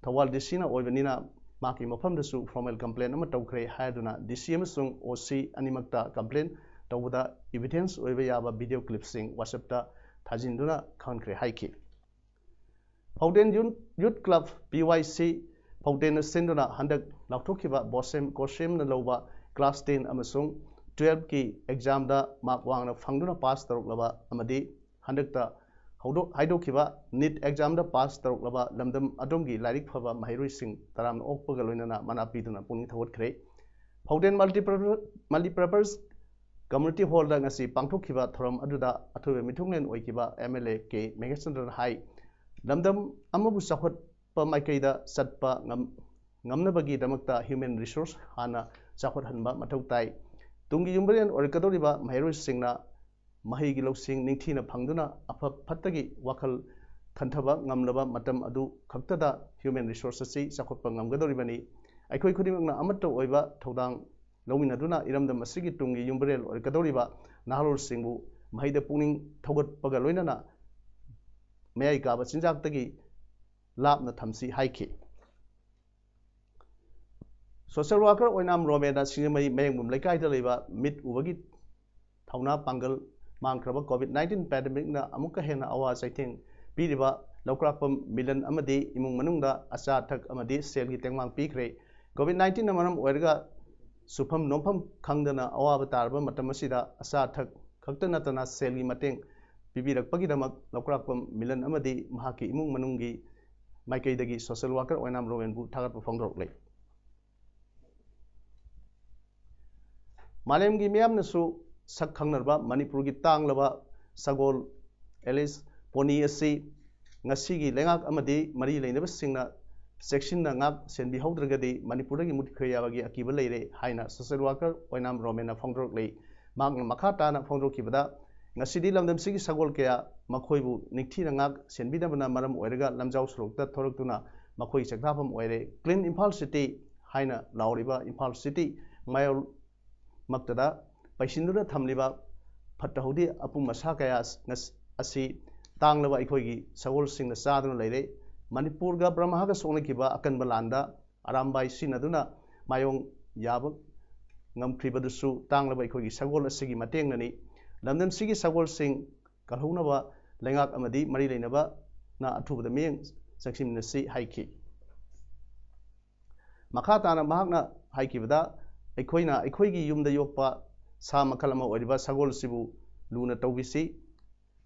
ꯊꯧꯕꯥꯜ D C-ꯅ ꯑꯣꯏꯕꯅꯤꯅ ꯃꯍꯥꯛꯀꯤ ꯃꯐꯝꯗꯁꯨ formal complaint ꯑꯃ ꯇꯧꯈ꯭ꯔꯦ ꯍꯥꯏꯗꯨꯅ D C ꯑꯃꯁꯨꯡ O C ꯑꯅꯤꯃꯛꯇ complaint ꯇꯧꯕꯗ evidence ꯑꯣꯏꯕ ꯌꯥꯕ video clip-ꯁꯤꯡ WhatsApp-ꯇ ꯊꯥꯖꯤꯟꯗꯨꯅ ꯈꯪꯍꯟꯈ꯭ꯔꯦ ꯍꯥꯏꯈꯤ꯫ ꯐꯥꯎꯗꯦꯟ ꯌꯨꯟ-, Youth Club, P Y C, ꯐꯥꯎꯗꯦꯟꯅ ꯁꯤꯟꯗꯨꯅ ꯍꯟꯗꯛ ꯂꯥꯎꯊꯣꯛꯈꯤꯕ ꯕꯣꯁꯦꯝ ꯀꯣꯁꯦꯝꯅ ꯂꯧꯕ class ten ꯑꯃꯁꯨꯡ twelve-ꯀꯤ exam-ꯗ mark ꯋꯥꯡꯅ ꯐꯪꯗꯨꯅ pass ꯇꯧꯔꯛꯂꯕ ꯑꯃꯗꯤ ꯍꯟꯗꯛꯇ ꯍꯧꯗꯣꯛ-, ꯍꯥꯏꯗꯣꯛꯈꯤꯕ NEET exam-ꯗ pass ꯇꯧꯔꯛꯂꯕ ꯂꯝꯗꯝ ꯑꯗꯣꯝꯒꯤ ꯂꯥꯏꯔꯤꯛ ꯐꯕ ꯃꯍꯩꯔꯣꯏꯁꯤꯡ ꯇꯔꯥꯝꯅ ꯑꯣꯛꯄꯒ ꯂꯣꯏꯅꯅ ꯃꯅꯥ ꯄꯤꯗꯨꯅ ꯄꯨꯛꯅꯤꯡ ꯊꯧꯒꯠꯈ꯭ꯔꯦ꯫ ꯐꯥꯎꯗꯦꯟ Multipurpose-, Multipurpose Community Hall-ꯗ ꯉꯁꯤ ꯄꯥꯡꯊꯣꯛꯈꯤꯕ ꯊꯧꯔꯝ ꯑꯗꯨꯗ ꯑꯊꯣꯏꯕ ꯃꯤꯊꯨꯡꯂꯦꯟ ꯑꯣꯏꯈꯤꯕ M L A ꯀꯦ ꯃꯦꯘꯆꯟꯗ꯭ꯔꯅ ꯍꯥꯏ, ꯂꯝꯗꯝ ꯑꯃꯕꯨ ꯆꯥꯎꯈꯠꯄ ꯃꯥꯏꯀꯩꯗ ꯆꯠꯄ ꯉꯝ-, ꯉꯝꯅꯕꯒꯤꯗꯃꯛꯇ human resource ꯍꯥꯟꯅ ꯆꯥꯎꯈꯠꯍꯟꯕ ꯃꯊꯧ ꯇꯥꯏ꯫ ꯇꯨꯡꯒꯤ ꯌꯨꯝꯕꯤꯔꯦꯜ ꯑꯣꯏꯔꯛꯀꯗꯧꯔꯤꯕ ꯃꯍꯩꯔꯣꯏꯁꯤꯡꯅ ꯃꯍꯩꯒꯤ ꯂꯧꯁꯤꯡ ꯅꯤꯡꯊꯤꯅ ꯐꯪꯗꯨꯅ ꯑꯐ ꯐꯠꯇꯒꯤ ꯋꯥꯈꯜ ꯈꯟꯊꯕ ꯉꯝꯂꯕ ꯃꯇꯝ ꯑꯗꯨ ꯈꯛꯇꯗ human resource ꯑꯁꯤ ꯆꯥꯎꯈꯠꯄ ꯉꯝꯒꯗꯧꯔꯤꯕꯅꯤ꯫ ꯑꯩꯈꯣꯏ ꯈꯨꯗꯤꯡꯃꯛꯅ ꯑꯃꯠꯇ ꯑꯣꯏꯕ ꯊꯧꯗꯥꯡ ꯂꯧꯃꯤꯟꯅꯗꯨꯅ ꯏꯔꯝꯗꯝ ꯑꯁꯤꯒꯤ ꯇꯨꯡꯒꯤ ꯌꯨꯝꯕꯤꯔꯦꯜ ꯑꯣꯏꯔꯛꯀꯗꯧꯔꯤꯕ ꯅꯍꯥꯔꯣꯜꯁꯤꯡꯕꯨ ꯃꯍꯩꯗ ꯄꯨꯛꯅꯤꯡ ꯊꯧꯒꯠꯄꯒ ꯂꯣꯏꯅꯅ ꯃꯌꯥꯏ ꯀꯥꯕ ꯆꯤꯟꯖꯥꯛꯇꯒꯤ ꯂꯥꯞꯅ ꯊꯝꯁꯤ ꯍꯥꯏꯈꯤ꯫ Social worker ꯑꯣꯏꯅꯥꯝ ꯔꯣꯃꯦꯅ ꯁꯤꯡꯖꯃꯩ ꯃꯌꯦꯡꯕꯨꯝ ꯂꯩꯀꯥꯏꯗ ꯂꯩꯕ ꯃꯤꯠ ꯎꯕꯒꯤ ꯊꯧꯅꯥ ꯄꯥꯡꯒꯜ ꯃꯥꯡꯈ꯭ꯔꯕ COVID nineteen pandemic-ꯅ ꯑꯃꯨꯛꯀ ꯍꯦꯟꯅ ꯑꯋꯥ ꯆꯩꯊꯦꯡ ꯄꯤꯔꯤꯕ ꯂꯧꯀ꯭ꯔꯥꯛꯄꯝ ꯃꯤꯂꯟ ꯑꯃꯗꯤ ꯏꯃꯨꯡ ꯃꯅꯨꯡꯗ ꯑꯆꯥ ꯑꯊꯛ ꯑꯃꯗꯤ ꯁꯦꯜꯒꯤ ꯇꯦꯡꯕꯥꯡ ꯄꯤꯈ꯭ꯔꯦ꯫ COVID nineteen-ꯅ ꯃꯔꯝ ꯑꯣꯏꯔꯒ ꯁꯨꯐꯝ ꯅꯣꯝꯐꯝ ꯈꯪꯗꯅ ꯑꯋꯥꯕ ꯇꯥꯔꯕ ꯃꯇꯝ ꯑꯁꯤꯗ ꯑꯆꯥ ꯑꯊꯛ ꯈꯛꯇ ꯅꯠꯇꯅ ꯁꯦꯜꯒꯤ ꯃꯇꯦꯡ ꯄꯤꯕꯤꯔꯛꯄꯒꯤꯗꯃꯛ ꯂꯧꯀ꯭ꯔꯥꯛꯄꯝ ꯃꯤꯂꯟ ꯑꯃꯗꯤ ꯃꯍꯥꯛꯀꯤ ꯏꯃꯨꯡ ꯃꯅꯨꯡꯒꯤ ꯃꯥꯏꯀꯩꯗꯒꯤ social worker ꯑꯣꯏꯅꯥꯝ ꯔꯣꯃꯦꯟꯕꯨ ꯊꯥꯒꯠꯄ ꯐꯣꯡꯗꯣꯔꯛꯂꯦ꯫ ꯃꯥꯂꯦꯝꯒꯤ ꯃꯤꯌꯥꯝꯅꯁꯨ ꯁꯛ ꯈꯪꯅꯔꯕ ꯃꯅꯤꯄꯨꯔꯒꯤ ꯇꯥꯡꯂꯕ ꯁꯒꯣꯜ ꯑꯦꯂꯤꯁ ꯄꯣꯅꯤ ꯑꯁꯤ ꯉꯁꯤꯒꯤ ꯂꯩꯉꯥꯛ ꯑꯃꯗꯤ ꯃꯔꯤ ꯂꯩꯅꯕꯁꯤꯡꯅ ꯆꯦꯛꯁꯤꯟꯅ ꯉꯥꯛ ꯁꯦꯟꯕꯤꯍꯧꯗ꯭ꯔꯒꯗꯤ ꯃꯅꯤꯄꯨꯔꯗꯒꯤ ꯃꯨꯠꯈꯤꯕ ꯌꯥꯕꯒꯤ ꯑꯀꯤꯕ ꯂꯩꯔꯦ ꯍꯥꯏꯅ social worker ꯑꯣꯏꯅꯥꯝ ꯔꯣꯃꯦꯟꯅ ꯐꯣꯡꯗꯣꯔꯛꯂꯤ꯫ ꯃꯍꯥꯛꯅ ꯃꯈꯥ ꯇꯥꯅ ꯐꯣꯡꯗꯣꯔꯛꯈꯤꯕꯗ, ꯉꯁꯤꯗꯤ ꯂꯝꯗꯝꯁꯤꯒꯤ ꯁꯒꯣꯜ ꯀꯌꯥ ꯃꯈꯣꯏꯕꯨ ꯅꯤꯡꯊꯤꯅ ꯉꯥꯛ ꯁꯦꯟꯕꯤꯗꯕꯅ ꯃꯔꯝ ꯑꯣꯏꯔꯒ ꯂꯝꯖꯥꯎ ꯁꯣꯔꯣꯛꯇ ꯊꯣꯔꯛꯇꯨꯅ ꯃꯈꯣꯏ ꯆꯥꯛꯇꯥꯐꯝ ꯑꯣꯏꯔꯦ꯫ Clean Imphal City ꯍꯥꯏꯅ ꯂꯥꯎꯔꯤꯕ ꯏꯝꯐꯥꯜ city ꯃꯌꯣꯜꯃꯛꯇꯗ ꯄꯩꯁꯤꯟꯗꯨꯅ ꯊꯝꯂꯤꯕ ꯐꯠꯇ ꯍꯥꯎꯗꯤ ꯑꯄꯨꯝ ꯑꯁꯥ ꯀꯌꯥ ꯑꯁ-, ꯉꯁ-, ꯑꯁꯤ ꯇꯥꯡꯂꯕ ꯑꯩꯈꯣꯏꯒꯤ ꯁꯒꯣꯜꯁꯤꯡꯅ ꯆꯥꯗꯨꯅ ꯂꯩꯔꯦ꯫ ꯃꯅꯤꯄꯨꯔꯒ ꯕ꯭ꯔꯍꯃꯒ ꯁꯣꯛꯅꯈꯤꯕ ꯑꯀꯟꯕ ꯂꯥꯟꯗ ꯑꯔꯥꯝꯕꯥꯏ ꯁꯤꯖꯤꯟꯅꯗꯨꯅ ꯃꯥꯌꯣꯡ ꯌꯥꯕ ꯉꯝꯈ꯭ꯔꯤꯕꯗꯨꯁꯨ ꯇꯥꯡꯂꯕ ꯑꯩꯈꯣꯏꯒꯤ ꯁꯒꯣꯜ ꯑꯁꯤꯒꯤ ꯃꯇꯦꯡꯅꯅꯤ꯫ ꯂꯝꯗꯝꯁꯤꯒꯤ ꯁꯒꯣꯜꯁꯤꯡ ꯀꯜꯍꯧꯅꯕ ꯂꯩꯉꯥꯛ ꯑꯃꯗꯤ ꯃꯔꯤ ꯂꯩꯅꯕꯅ ꯑꯊꯨꯕꯗ ꯃꯤꯠꯌꯦꯡ ꯆꯪꯁꯤꯟꯃꯤꯟꯅꯁꯤ ꯍꯥꯏꯈꯤ꯫ ꯃꯈꯥ ꯇꯥꯅ ꯃꯍꯥꯛꯅ ꯍꯥꯏꯈꯤꯕꯗ, ꯑꯩꯈꯣꯏꯅ ꯑꯩꯈꯣꯏꯒꯤ ꯌꯨꯝꯗ ꯌꯣꯛꯄ ꯁꯥ ꯃꯈꯜ ꯑꯃ ꯑꯣꯏꯔꯤꯕ ꯁꯒꯣꯜ ꯑꯁꯤꯕꯨ ꯂꯨꯅ ꯇꯧꯕꯤꯁꯤ꯫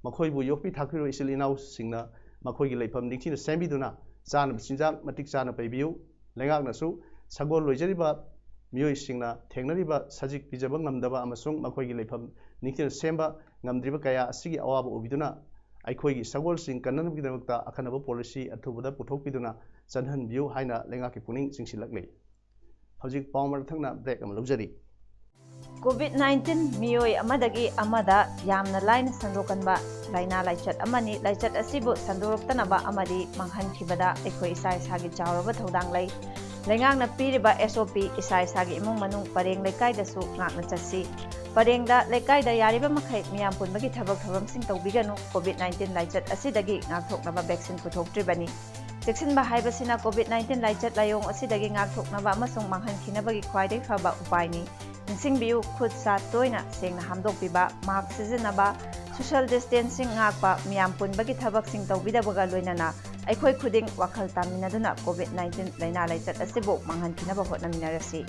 ꯃꯈꯣꯏꯕꯨ ꯌꯣꯛꯄꯤ ꯊꯥꯛꯄꯤꯔꯤꯕ ꯏꯆꯤꯜ ꯏꯅꯥꯎꯁꯤꯡꯅ ꯃꯈꯣꯏꯒꯤ ꯂꯩꯐꯝ ꯅꯤꯡꯊꯤꯅ ꯁꯦꯝꯕꯤꯗꯨꯅ ꯆꯥꯅꯕ ꯆꯤꯟꯖꯥꯛ ꯃꯇꯤꯛ ꯆꯥꯅ ꯄꯤꯕꯤꯌꯨ꯫ ꯂꯩꯉꯥꯛꯅꯁꯨ ꯁꯒꯣꯜ ꯂꯣꯏꯖꯔꯤꯕ ꯃꯤꯑꯣꯏꯁꯤꯡꯅ ꯊꯦꯡꯅꯔꯤꯕ ꯁꯖꯤꯛ ꯄꯤꯖꯕ ꯉꯝꯗꯕ ꯑꯃꯁꯨꯡ ꯃꯈꯣꯏꯒꯤ ꯂꯩꯐꯝ ꯅꯤꯡꯊꯤꯅ ꯁꯦꯝꯕ ꯉꯝꯗ꯭ꯔꯤꯕ ꯀꯌꯥ ꯑꯁꯤꯒꯤ ꯑꯋꯥꯕ ꯎꯕꯤꯗꯨꯅ ꯑꯩꯈꯣꯏꯒꯤ ꯁꯒꯣꯜꯁꯤꯡ ꯀꯟꯅꯅꯕꯒꯤꯗꯃꯛꯇ ꯑꯈꯟꯅꯕ ꯄꯣꯂꯤꯁꯤ ꯑꯊꯨꯕꯗ ꯄꯨꯊꯣꯛꯄꯤꯗꯨꯅ ꯆꯠꯍꯟꯕꯤꯌꯨ ꯍꯥꯏꯅ ꯂꯩꯉꯥꯛꯀꯤ ꯄꯨꯛꯅꯤꯡ ꯆꯤꯡꯁꯤꯜꯂꯛꯂꯤ꯫ ꯍꯧꯖꯤꯛ ꯄꯥꯎ ꯃꯔꯛ ꯊꯪꯅ ꯕ꯭ꯔꯦꯛ ꯑꯃ ꯂꯧꯖꯔꯤ꯫ ꯀꯣꯚꯤꯗ ꯅꯥꯏꯟꯇꯤꯟ ꯃꯤꯑꯣꯏ ꯑꯃꯗꯒꯤ ꯑꯃꯗ ꯌꯥꯝꯅ ꯂꯥꯏꯅ ꯁꯟꯗꯣꯛꯀꯟꯕ ꯂꯥꯏꯅꯥ ꯂꯥꯏꯆꯠ ꯑꯃꯅꯤ꯫ ꯂꯥꯏꯆꯠ ꯑꯁꯤꯕꯨ ꯁꯟꯗꯣꯔꯛꯇꯅꯕ ꯑꯃꯗꯤ ꯃꯥꯡꯍꯟꯈꯤꯕꯗ ꯑꯩꯈꯣꯏ ꯏꯁꯥ ꯏꯁꯥꯒꯤ ꯆꯥꯎꯔꯕ ꯊꯧꯗꯥꯡ ꯂꯩ꯫ ꯂꯩꯉꯥꯛꯅ ꯄꯤꯔꯤꯕ ꯑꯦꯁ ꯑꯣ ꯄꯤ ꯏꯁꯥ ꯏꯁꯥꯒꯤ ꯏꯃꯨꯡ ꯃꯅꯨꯡ ꯄꯔꯦꯡ ꯂꯩꯀꯥꯏꯗꯁꯨ ꯉꯥꯛꯅ ꯆꯠꯁꯤ꯫ ꯄꯔꯦꯡꯗ ꯂꯩꯀꯥꯏꯗ ꯌꯥꯔꯤꯕ ꯃꯈꯩ ꯃꯤꯌꯥꯝ ꯄꯨꯟꯕꯒꯤ ꯊꯕꯛ ꯊꯧꯔꯝꯁꯤꯡ ꯇꯧꯕꯤꯒꯅꯨ꯫ ꯀꯣꯚꯤꯗ ꯅꯥꯏꯟꯇꯤꯟ ꯂꯥꯏꯆꯠ ꯑꯁꯤꯗꯒꯤ ꯉꯥꯛꯊꯣꯛꯅꯕ ꯚꯦꯛꯁꯤꯟ ꯄꯨꯊꯣꯛꯇ꯭ꯔꯤꯕꯅꯤ꯫ ꯆꯦꯛꯁꯤꯟꯕ ꯍꯥꯏꯕꯁꯤꯅ ꯀꯣꯚꯤꯗ ꯅꯥꯏꯟꯇꯤꯟ ꯂꯥꯏꯆꯠ ꯂꯥꯏꯑꯣꯡ ꯑꯁꯤꯗꯒꯤ ꯉꯥꯛꯊꯣꯛꯅꯕ ꯑꯃꯁꯨꯡ ꯃꯥꯡꯍꯟꯈꯤꯅꯕꯒꯤ ꯈ꯭ꯋꯥꯏꯗꯒꯤ ꯐꯕ ꯎꯄꯥꯏꯅꯤ꯫ ꯅꯤꯡꯁꯤꯡꯕꯤꯌꯨ, ꯈꯨꯠ ꯁꯥ ꯇꯣꯏꯅ ꯁꯦꯡꯅ ꯍꯥꯝꯗꯣꯛꯄꯤꯕ, ꯃꯥꯁ꯭ꯛ ꯁꯤꯖꯤꯟꯅꯕ, ꯁꯣꯁꯤꯌꯦꯜ ꯗꯤꯁꯇꯦꯟꯁꯤꯡ ꯉꯥꯛꯄ, ꯃꯤꯌꯥꯝ ꯄꯨꯟꯕꯒꯤ ꯊꯕꯛꯁꯤꯡ ꯇꯧꯕꯤꯗꯕꯒ ꯂꯣꯏꯅꯅ ꯑꯩꯈꯣꯏ ꯈꯨꯗꯤꯡ ꯋꯥꯈꯜ ꯇꯥꯃꯤꯟꯅꯗꯨꯅ ꯀꯣꯚꯤꯗ ꯅꯥꯏꯟꯇꯤꯟ ꯂꯥꯏꯅꯥ ꯂꯥꯏꯆꯠ ꯑꯁꯤꯕꯨ ꯃꯥꯡꯍꯟꯈꯤꯅꯕ ꯍꯣꯠꯅꯃꯤꯟꯅꯔꯁꯤ꯫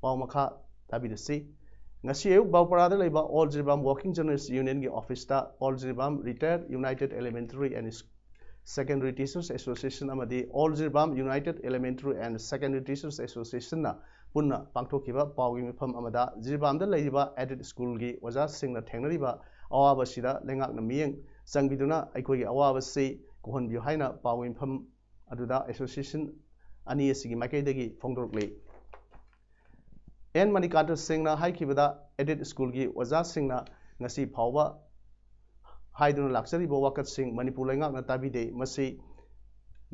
ꯄꯥꯎ ꯃꯈꯥ ꯇꯥꯕꯤꯔꯁꯤ꯫ ꯉꯁꯤ ꯑꯌꯨꯛ ꯕꯥꯎꯄꯔꯥꯗ ꯂꯩꯕ ꯑꯣꯜ ꯖꯤꯔꯤꯕꯥꯝ ꯋꯥꯔꯀꯤꯡ ꯖꯔꯅꯦꯂꯤꯁ ꯌꯨꯅꯤꯌꯟꯒꯤ ꯑꯣꯐꯤꯁꯇ all Jiribam retired united elementary and secondary teachers association ꯑꯃꯗꯤ all Jiribam united elementary and secondary teachers ꯑꯦꯁꯣꯁꯤꯌꯦꯁꯟꯅ ꯄꯨꯟꯅ ꯄꯥꯡꯊꯣꯛꯈꯤꯕ ꯄꯥꯎꯒꯤ ꯃꯤꯐꯝ ꯑꯃꯗ ꯖꯤꯔꯤꯕꯥꯝꯗ ꯂꯩꯔꯤꯕ ꯑꯦꯗꯦꯗ ꯁ꯭ꯀꯨꯜꯒꯤ ꯑꯣꯖꯥꯁꯤꯡꯅ ꯊꯦꯡꯅꯔꯤꯕ ꯑꯋꯥꯕꯁꯤꯗ ꯂꯩꯉꯥꯛꯅ ꯃꯤꯠꯌꯦꯡ ꯆꯪꯕꯤꯗꯨꯅ ꯑꯩꯈꯣꯏꯒꯤ ꯑꯋꯥꯕꯁꯤ ꯀꯣꯛꯍꯟꯕꯤꯌꯨ ꯍꯥꯏꯅ ꯄꯥꯎꯒꯤ ꯃꯤꯐꯝ ꯑꯗꯨꯗ ꯑꯦꯁꯣꯁꯤꯌꯦꯁꯟ ꯑꯅꯤ ꯑꯁꯤꯒꯤ ꯃꯥꯏꯀꯩꯗꯒꯤ ꯐꯣꯡꯗꯣꯔꯛꯂꯤ꯫ ꯑꯦꯟ ꯃꯅꯤꯀꯥꯟꯇ ꯁꯤꯡꯅ ꯍꯥꯏꯈꯤꯕꯗ, ꯑꯦꯗꯦꯗ ꯁ꯭ꯀꯨꯜꯒꯤ ꯑꯣꯖꯥꯁꯤꯡꯅ ꯉꯁꯤ ꯐꯥꯎꯕ ꯍꯥꯏꯗꯨꯅ ꯂꯥꯛꯆꯔꯤꯕ ꯋꯥꯀꯠꯁꯤꯡ ꯃꯅꯤꯄꯨꯔ ꯂꯩꯉꯥꯛꯅ ꯇꯥꯕꯤꯗꯦ꯫ ꯃꯁꯤ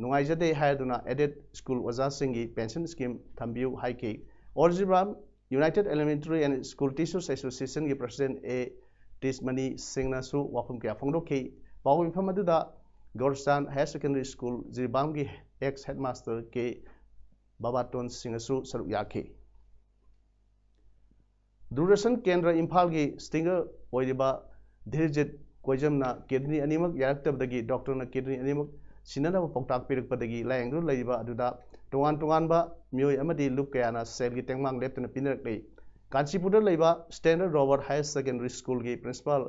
ꯅꯨꯡꯉꯥꯏꯖꯗꯦ ꯍꯥꯏꯗꯨꯅ aided school ꯑꯣꯖꯥꯁꯤꯡꯒꯤ pension scheme ꯊꯝꯕꯤꯌꯨ ꯍꯥꯏꯈꯤ꯫ Or Jiribam United Elementary and School Teachers Association ꯒꯤ president ꯑꯦ ꯇꯤꯁꯃꯅꯤ ꯁꯤꯡꯅꯁꯨ ꯋꯥꯐꯝ ꯀꯌꯥ ꯐꯣꯡꯗꯣꯛꯈꯤ꯫ ꯄꯥꯎ ꯃꯤꯐꯝ ꯑꯗꯨꯗ ꯒꯣꯔꯁꯇꯥꯟ Higher Secondary School ꯖꯤꯔꯤꯕꯥꯝꯒꯤ ex headmaster ꯀꯦ ꯕꯕꯥꯇꯣꯟ ꯁꯤꯡꯅꯁꯨ ꯁꯔꯨꯛ ꯌꯥꯈꯤ꯫ ꯗꯨꯔꯗꯔꯁꯟ ꯀꯦꯟꯗ꯭ꯔ ꯏꯝꯐꯥꯜꯒꯤ stinger ꯑꯣꯏꯔꯤꯕ ꯙꯤꯔꯖꯤꯠ ꯀꯣꯏꯖꯝꯅ kidney ꯑꯅꯤꯃꯛ ꯌꯥꯔꯛꯇꯕꯗꯒꯤ doctor ꯅ kidney ꯑꯅꯤꯃꯛ ꯁꯤꯟꯅꯅꯕ ꯄꯥꯎꯇꯥꯛ ꯄꯤꯔꯛꯄꯗꯒꯤ ꯂꯥꯌꯦꯡꯗꯨꯅ ꯂꯩꯔꯤꯕ ꯑꯗꯨꯗ ꯇꯣꯉꯥꯟ ꯇꯣꯉꯥꯟꯕ ꯃꯤꯑꯣꯏ ꯑꯃꯗꯤ ꯂꯨꯞ ꯀꯌꯥꯅ ꯁꯦꯜꯒꯤ ꯇꯦꯡꯕꯥꯡ ꯂꯦꯞꯇꯅ ꯄꯤꯅꯔꯛꯂꯤ꯫ ꯀꯥꯟꯆꯤꯄꯨꯔꯗ ꯂꯩꯕ Standard Robert Higher Secondary School ꯒꯤ principal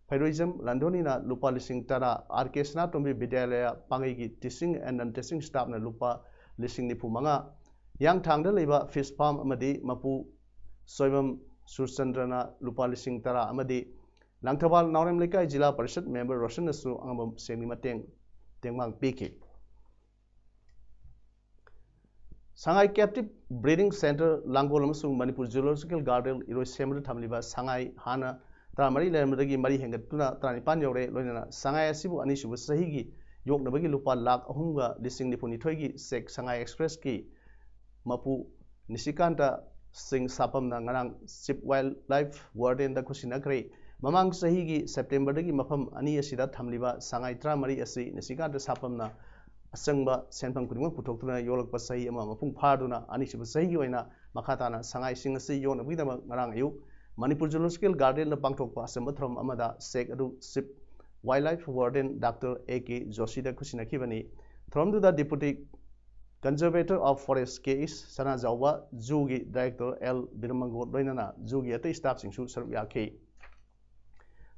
ꯐꯩꯔꯣꯏꯖꯝ ꯂꯟꯗꯣꯅꯤꯅ ꯂꯨꯄꯥ ꯂꯤꯁꯤꯡ ꯇꯔꯥ, ꯑꯥꯔ ꯀꯦ ꯁꯅꯥꯇꯣꯝꯕꯤ ꯕꯤꯗ꯭ꯌꯥꯂꯌ ꯄꯥꯡꯒꯩꯒꯤ teaching and non teaching staff ꯅ ꯂꯨꯄꯥ ꯂꯤꯁꯤꯡ ꯅꯤꯐꯨ ꯃꯉꯥ, ꯍꯤꯌꯥꯡꯊꯥꯡꯗ ꯂꯩꯕ fish farm ꯑꯃꯗꯤ ꯃꯄꯨ ꯁꯣꯏꯕꯝ ꯁꯨꯔꯆꯟꯗ꯭ꯔꯅ ꯂꯨꯄꯥ ꯂꯤꯁꯤꯡ ꯇꯔꯥ ꯑꯃꯗꯤ ꯂꯪꯊꯕꯥꯜ ꯅꯥꯎꯔꯦꯝ ꯂꯩꯀꯥꯏ ꯖꯤꯂꯥ ꯄꯔꯤꯁꯠ member ꯔꯣꯁꯟꯅꯁꯨ ꯑꯉꯝꯕ ꯁꯦꯜꯒꯤ ꯃꯇꯦꯡ ꯇꯦꯡꯕꯥꯡ ꯄꯤꯈꯤ꯫ ꯁꯉꯥꯏ Captive Breeding Centre ꯂꯥꯡꯒꯣꯜ ꯑꯃꯁꯨꯡ ꯃꯅꯤꯄꯨꯔ Zoological Garden ꯏꯔꯣꯏꯁꯦꯝꯕꯗ ꯊꯝꯂꯤꯕ ꯁꯉꯥꯏ ꯍꯥꯟꯅ ꯇꯔꯥꯃꯔꯤ ꯂꯩꯔꯝꯕꯗꯒꯤ ꯃꯔꯤ ꯍꯦꯟꯒꯠꯇꯨꯅ ꯇꯔꯥꯅꯤꯄꯥꯟ ꯌꯧꯔꯦ꯫ ꯂꯣꯏꯅꯅ ꯁꯉꯥꯏ ꯑꯁꯤꯕꯨ ꯑꯅꯤꯁꯨꯕ ꯆꯍꯤꯒꯤ ꯌꯣꯛꯅꯕꯒꯤ ꯂꯨꯄꯥ ꯂꯥꯈ ꯑꯍꯨꯝꯒ ꯂꯤꯁꯤꯡ ꯅꯤꯐꯨꯅꯤꯊꯣꯏꯒꯤ cheque ꯁꯉꯥꯏ Express ꯀꯤ ꯃꯄꯨ ꯅꯤꯁꯤꯀꯥꯟꯇ ꯁꯤꯡ ꯁꯥꯄꯝꯅ ꯉꯔꯥꯡ Chief Wildlife Warden ꯗ ꯈꯨꯠꯁꯤꯟꯅꯈ꯭ꯔꯦ꯫ ꯃꯃꯥꯡ ꯆꯍꯤꯒꯤ September ꯗꯒꯤ ꯃꯐꯝ ꯑꯅꯤ ꯑꯁꯤꯗ ꯊꯝꯂꯤꯕ ꯁꯉꯥꯏ ꯇꯔꯥꯃꯔꯤ ꯑꯁꯤ ꯅꯤꯁꯤꯀꯥꯟꯇ ꯁꯥꯄꯝꯅ ꯑꯆꯪꯕ ꯁꯦꯟꯐꯝ ꯈꯨꯗꯤꯡꯃꯛ ꯄꯨꯊꯣꯛꯇꯨꯅ ꯌꯣꯛꯂꯛꯄ ꯆꯍꯤ ꯑꯃ ꯃꯄꯨꯡ ꯐꯥꯗꯨꯅ ꯑꯅꯤꯁꯨꯕ ꯆꯍꯤꯒꯤ ꯑꯣꯏꯅ ꯃꯈꯥ ꯇꯥꯅ ꯁꯉꯥꯏꯁꯤꯡ ꯑꯁꯤ ꯌꯣꯛꯅꯕꯒꯤꯗꯃꯛ ꯉꯔꯥꯡ ꯑꯌꯨꯛ ꯃꯅꯤꯄꯨꯔ Zoological Garden ꯗ ꯄꯥꯡꯊꯣꯛꯄ ꯑꯆꯝꯕ ꯊꯧꯔꯝ ꯑꯃꯗ cheque ꯑꯗꯨ Chief Wildlife Warden Doctor A K ꯖꯣꯁꯤꯗ ꯈꯨꯠꯁꯤꯟꯅꯈꯤꯕꯅꯤ꯫ ꯊꯧꯔꯝꯗꯨꯗ Deputy Conservator of Forest K S Sanajaoba, Zoo ꯒꯤ Director ꯑꯦꯜ ꯕꯤꯔꯃꯪꯒꯣꯠ ꯂꯣꯏꯅꯅ Zoo ꯒꯤ ꯑꯇꯩ staff ꯁꯤꯡꯁꯨ ꯁꯔꯨꯛ ꯌꯥꯈꯤ꯫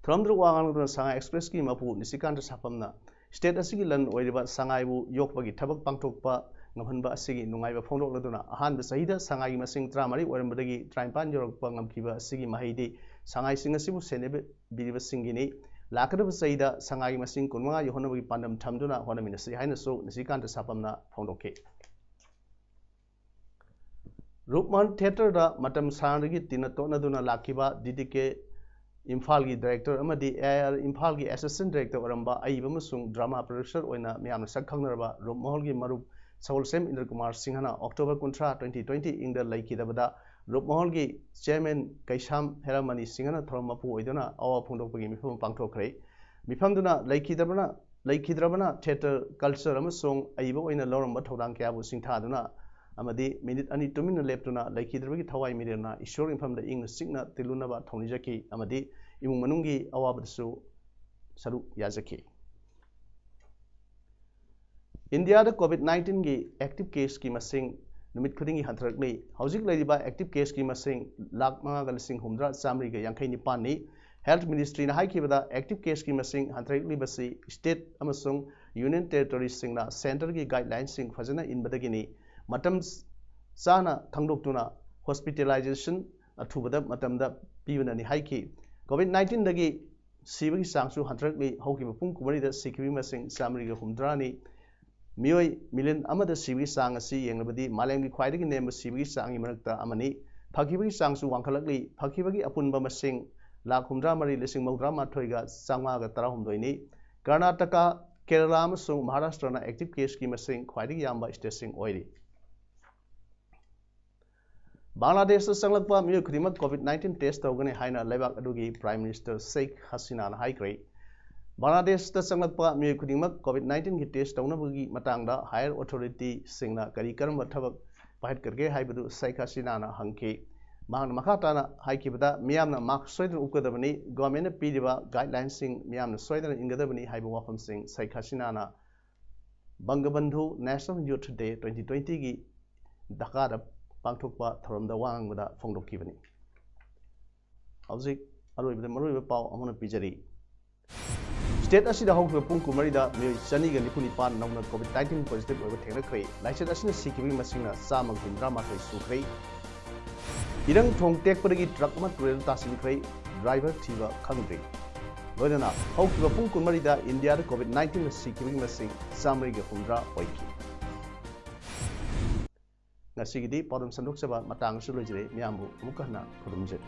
ꯊꯧꯔꯝꯗꯨꯗ ꯋꯥ ꯉꯥꯡꯂꯗꯨꯅ ꯁꯉꯥꯏ Express ꯀꯤ ꯃꯄꯨ ꯅꯤꯁꯤꯀꯥꯟꯇ ꯁꯥꯄꯝꯅ state ꯑꯁꯤꯒꯤ ꯂꯟ ꯑꯣꯏꯔꯤꯕ ꯁꯉꯥꯏꯕꯨ ꯌꯣꯛꯄꯒꯤ ꯊꯕꯛ ꯄꯥꯡꯊꯣꯛꯄ ꯉꯝꯍꯟꯕ ꯑꯁꯤꯒꯤ ꯅꯨꯡꯉꯥꯏꯕ ꯐꯣꯡꯗꯣꯛꯂꯗꯨꯅ ꯑꯍꯥꯟꯕ ꯆꯍꯤꯗ ꯁꯉꯥꯏꯒꯤ ꯃꯁꯤꯡ ꯇꯔꯥꯃꯔꯤ ꯑꯣꯏꯔꯝꯕꯗꯒꯤ ꯇꯔꯥꯅꯤꯄꯥꯟ ꯌꯧꯔꯛꯄ ꯉꯝꯈꯤꯕ ꯑꯁꯤꯒꯤ ꯃꯍꯩꯗꯤ ꯁꯉꯥꯏꯁꯤꯡ ꯑꯁꯤꯕꯨ ꯁꯦꯟꯅꯕꯤꯕꯁꯤꯡꯒꯤꯅꯤ꯫ ꯂꯥꯛꯀꯗꯕ ꯆꯍꯤꯗ ꯁꯉꯥꯏꯒꯤ ꯃꯁꯤꯡ ꯀꯨꯟꯃꯉꯥ ꯌꯧꯍꯟꯅꯕꯒꯤ ꯄꯥꯟꯗꯝ ꯊꯝꯗꯨꯅ ꯍꯣꯠꯅꯃꯤꯟꯅꯁꯤ ꯍꯥꯏꯅꯁꯨ ꯅꯤꯁꯤꯀꯥꯟꯇ ꯁꯥꯄꯝꯅ ꯐꯣꯡꯗꯣꯛꯈꯤ꯫ ꯔꯨꯞꯃꯍꯜ Theatre ꯗ ꯃꯇꯝ ꯁꯥꯡꯅꯗꯒꯤ ꯇꯤꯟꯅ ꯇꯣꯠꯅꯗꯨꯅ ꯂꯥꯛꯈꯤꯕ ꯗꯤ ꯗꯤ ꯀꯦ ꯏꯝꯐꯥꯜꯒꯤ ꯗꯥꯏꯔꯦꯛꯇꯔ ꯑꯃꯗꯤ ꯑꯦ ꯑꯥꯏ ꯑꯥꯔ ꯏꯝꯐꯥꯜꯒꯤ ꯑꯦꯁꯤꯁꯇꯦꯟ ꯗꯥꯏꯔꯦꯛꯇꯔ ꯑꯣꯏꯔꯝꯕ ꯑꯏꯕ ꯑꯃꯁꯨꯡ ꯗ꯭ꯔꯃꯥ ꯄ꯭ꯔꯣꯗ꯭ꯌꯨꯁꯔ ꯑꯣꯏꯅ ꯃꯤꯌꯥꯝꯅ ꯁꯛ ꯈꯪꯅꯔꯕ ꯔꯨꯞꯃꯍꯜꯒꯤ ꯃꯔꯨꯞ ꯁꯒꯣꯜꯁꯦꯝ ꯏꯟꯗ꯭ꯔ ꯀꯨꯃꯥꯔ ꯁꯤꯡꯍꯅ ꯑꯣꯛꯇꯣꯕꯔ ꯀꯨꯟꯊ꯭ꯔꯥ, twenty twenty ꯏꯪꯗ ꯂꯩꯈꯤꯗꯕꯗ ꯔꯨꯞꯃꯍꯜꯒꯤ ꯆꯤꯌꯔꯃꯦꯟ ꯀꯩꯁꯥꯝ ꯍꯦꯔꯥꯃꯅꯤ ꯁꯤꯡꯍꯅ ꯊꯧꯔꯝ ꯃꯄꯨ ꯑꯣꯏꯗꯨꯅ ꯑꯋꯥ ꯐꯣꯡꯗꯣꯛꯄꯒꯤ ꯃꯤꯐꯝ ꯑꯃ ꯄꯥꯡꯊꯣꯛꯈ꯭ꯔꯦ꯫ ꯃꯤꯐꯝꯗꯨꯅ ꯂꯩꯈꯤꯗꯕꯅ ꯂꯩꯈꯤꯗ꯭ꯔꯕꯅ ꯊꯤꯌꯦꯇꯔ, ꯀꯜꯆꯔ ꯑꯃꯁꯨꯡ ꯑꯏꯕ ꯑꯣꯏꯅ ꯂꯧꯔꯝꯕ ꯊꯧꯗꯥꯡ ꯀꯌꯥꯕꯨ ꯁꯤꯡꯊꯥꯗꯨꯅ ꯑꯃꯗꯤ ꯃꯤꯅꯤꯠ ꯑꯅꯤ ꯇꯨꯃꯤꯟꯅ ꯂꯦꯞꯇꯨꯅ ꯂꯩꯈꯤꯗ꯭ꯔꯕꯒꯤ ꯊꯋꯥꯏ ꯃꯤꯔꯦꯜꯅ ꯏꯁꯣꯔꯒꯤ ꯃꯐꯝꯗ ꯏꯪꯅ ꯆꯤꯛꯅ ꯇꯤꯜꯂꯨꯅꯕ ꯊꯧꯅꯤꯖꯈꯤ ꯑꯃꯗꯤ ꯏꯃꯨꯡ ꯃꯅꯨꯡꯒꯤ ꯑꯋꯥꯕꯗꯁꯨ ꯁꯔꯨꯛ ꯌꯥꯖꯈꯤ꯫ ꯏꯟꯗꯤꯌꯥꯗ COVID nineteenꯒꯤ active caseꯀꯤ ꯃꯁꯤꯡ ꯅꯨꯃꯤꯠ ꯈꯨꯗꯤꯡꯒꯤ ꯍꯟꯊꯔꯛꯂꯤ꯫ ꯍꯧꯖꯤꯛ ꯂꯩꯔꯤꯕ active caseꯀꯤ ꯃꯁꯤꯡ ꯂꯥꯈ ꯃꯉꯥꯒ ꯂꯤꯁꯤꯡ ꯍꯨꯝꯐꯨꯇꯔꯥ ꯆꯥꯃꯔꯤꯒ ꯌꯥꯡꯈꯩ ꯅꯤꯄꯥꯟꯅꯤ꯫ Health Ministryꯅ ꯍꯥꯏꯈꯤꯕꯗ, active caseꯀꯤ ꯃꯁꯤꯡ ꯍꯟꯊꯔꯛꯂꯤꯕꯁꯤ state ꯑꯃꯁꯨꯡ union territoriesꯁꯤꯡꯅ centreꯒꯤ guidelinesꯁꯤꯡ ꯐꯖꯅ ꯏꯟꯕꯗꯒꯤꯅꯤ꯫ ꯃꯇꯝ ꯆꯥꯅ ꯈꯪꯗꯣꯛꯇꯨꯅ hospitalization ꯑꯊꯨꯕꯗ ꯃꯇꯝꯗ ꯄꯤꯕꯅꯅꯤ ꯍꯥꯏꯈꯤ꯫ COVID nineteenꯗꯒꯤ ꯁꯤꯕꯒꯤ ꯆꯥꯡꯁꯨ ꯍꯟꯊꯔꯛꯂꯤ꯫ ꯍꯧꯈꯤꯕ ꯄꯨꯡ ꯀꯨꯟꯃꯔꯤꯗ ꯁꯤꯈꯤꯕꯒꯤ ꯃꯁꯤꯡ ꯆꯥꯃꯔꯤꯒ ꯍꯨꯝꯐꯨꯇꯔꯥꯅꯤ꯫ ꯃꯤꯑꯣꯏ million ꯑꯃꯗ ꯁꯤꯕꯒꯤ ꯆꯥꯡ ꯑꯁꯤ ꯌꯦꯡꯂꯕꯗꯤ ꯃꯥꯂꯦꯝꯒꯤ ꯈ꯭ꯋꯥꯏꯗꯒꯤ ꯅꯦꯝꯕ ꯁꯤꯕꯒꯤ ꯆꯥꯡꯒꯤ ꯃꯔꯛꯇ ꯑꯃꯅꯤ꯫ ꯐꯈꯤꯕꯒꯤ ꯆꯥꯡꯁꯨ ꯋꯥꯡꯈꯠꯂꯛꯂꯤ꯫ ꯐꯈꯤꯕꯒꯤ ꯑꯄꯨꯟꯕ ꯃꯁꯤꯡ ꯂꯥꯈ ꯍꯨꯝꯐꯨꯇꯔꯥ ꯃꯔꯤ ꯂꯤꯁꯤꯡ ꯃꯧꯗ꯭ꯔꯥ ꯃꯥꯊꯣꯏꯒ ꯆꯥꯝꯃꯉꯥꯒ ꯇꯔꯥꯍꯨꯝꯗꯣꯏꯅꯤ꯫ ꯀꯔꯅꯥꯇꯀꯥ, ꯀꯦꯔꯂꯥ ꯑꯃꯁꯨꯡ ꯃꯍꯥꯔꯥꯁꯇ꯭ꯔꯅ active caseꯀꯤ ꯃꯁꯤꯡ ꯈ꯭ꯋꯥꯏꯗꯒꯤ ꯌꯥꯝꯕ stateꯁꯤꯡ ꯑꯣꯏꯔꯤ꯫ ꯕꯪꯒ꯭ꯂꯥꯗꯦꯁꯇ ꯆꯪꯂꯛꯄ ꯃꯤꯑꯣꯏ ꯈꯨꯗꯤꯡꯃꯛ COVID nineteen test ꯇꯧꯒꯅꯤ ꯍꯥꯏꯅ ꯂꯩꯕꯥꯛ ꯑꯗꯨꯒꯤ Prime Minister ꯁꯦꯈ ꯍꯁꯤꯅꯥꯅ ꯍꯥꯏꯈ꯭ꯔꯦ꯫ ꯕꯪꯒ꯭ꯂꯥꯗꯦꯁꯇ ꯆꯪꯂꯛꯄ ꯃꯤꯑꯣꯏ ꯈꯨꯗꯤꯡꯃꯛ COVID nineteenꯒꯤ test ꯇꯧꯅꯕꯒꯤ ꯃꯇꯥꯡꯗ higher authorityꯁꯤꯡꯅ ꯀꯔꯤ ꯀꯔꯝꯕ ꯊꯕꯛ ꯄꯥꯏꯈꯠꯀꯗꯒꯦ ꯍꯥꯏꯕꯗꯨ ꯁꯦꯈ ꯍꯁꯤꯅꯥꯅ ꯍꯪꯈꯤ꯫ ꯃꯍꯥꯛꯅ ꯃꯈꯥ ꯇꯥꯅ ꯍꯥꯏꯈꯤꯕꯗ, ꯃꯤꯌꯥꯝꯅ mask ꯁꯣꯏꯗꯅ ꯎꯞꯀꯗꯕꯅꯤ, governmentꯅ ꯄꯤꯔꯤꯕ guidelinesꯁꯤꯡ ꯃꯤꯌꯥꯝꯅ ꯁꯣꯏꯗꯅ ꯏꯟꯒꯗꯕꯅꯤ ꯍꯥꯏꯕ ꯋꯥꯐꯝꯁꯤꯡ ꯁꯦꯈ ꯍꯁꯤꯅꯥꯅ ꯕꯪꯒꯕꯟꯙꯨ National Youth Day twenty twentyꯒꯤ ꯙꯥꯀꯥꯗ ꯄꯥꯡꯊꯣꯛꯄ ꯊꯧꯔꯝꯗ ꯋꯥ ꯉꯥꯡꯕꯗ ꯐꯣꯡꯗꯣꯛꯈꯤꯕꯅꯤ꯫ ꯍꯧꯖꯤꯛ ꯑꯔꯣꯏꯕꯗ ꯃꯔꯨꯑꯣꯏꯕ ꯄꯥꯎ ꯑꯃꯅ ꯄꯤꯖꯔꯤ꯫ State ꯑꯁꯤꯗ ꯍꯧꯈꯤꯕ ꯄꯨꯡ ꯀꯨꯟꯃꯔꯤꯗ ꯃꯤꯑꯣꯏ ꯆꯅꯤꯒ ꯅꯤꯐꯨ ꯅꯤꯄꯥꯟ ꯅꯧꯅ COVID nineteen positive ꯑꯣꯏꯕ ꯊꯦꯡꯅꯈ꯭ꯔꯦ꯫ ꯂꯥꯏꯆꯠ ꯑꯁꯤꯅ ꯁꯤꯈꯤꯕꯒꯤ ꯃꯁꯤꯡꯅ ꯆꯥꯝꯃꯒ ꯍꯨꯝꯐꯨꯇꯔꯥ ꯃꯥꯊꯣꯏ ꯁꯨꯈ꯭ꯔꯦ꯫ ꯏꯔꯪ ꯊꯣꯡ ꯇꯦꯛꯄꯗꯒꯤ truck ꯑꯃ ꯇꯨꯔꯦꯜꯗ ꯇꯥꯁꯤꯟꯈ꯭ꯔꯦ꯫ Driver ꯊꯤꯕ ꯈꯪꯗ꯭ꯔꯤ꯫ ꯂꯣꯏꯅꯅ ꯍꯧꯈꯤꯕ ꯄꯨꯡ ꯀꯨꯟꯃꯔꯤꯗ ꯏꯟꯗꯤꯌꯥꯗ COVID nineteenꯅ ꯁꯤꯈꯤꯕꯒꯤ ꯃꯁꯤꯡ ꯆꯥꯃꯔꯤꯒ ꯍꯨꯝꯐꯨꯇꯔꯥ ꯑꯣꯏꯈꯤ꯫ ꯉꯁꯤꯒꯤꯗꯤ ꯄꯥꯎꯗꯝ ꯁꯟꯗꯣꯛꯆꯕ ꯃꯇꯥꯡ ꯑꯁꯤꯗ ꯂꯣꯏꯖꯔꯦ꯫ ꯃꯤꯌꯥꯝꯕꯨ ꯑꯃꯨꯛꯀ ꯍꯟꯅ ꯈꯨꯔꯨꯝꯖꯔꯤ꯫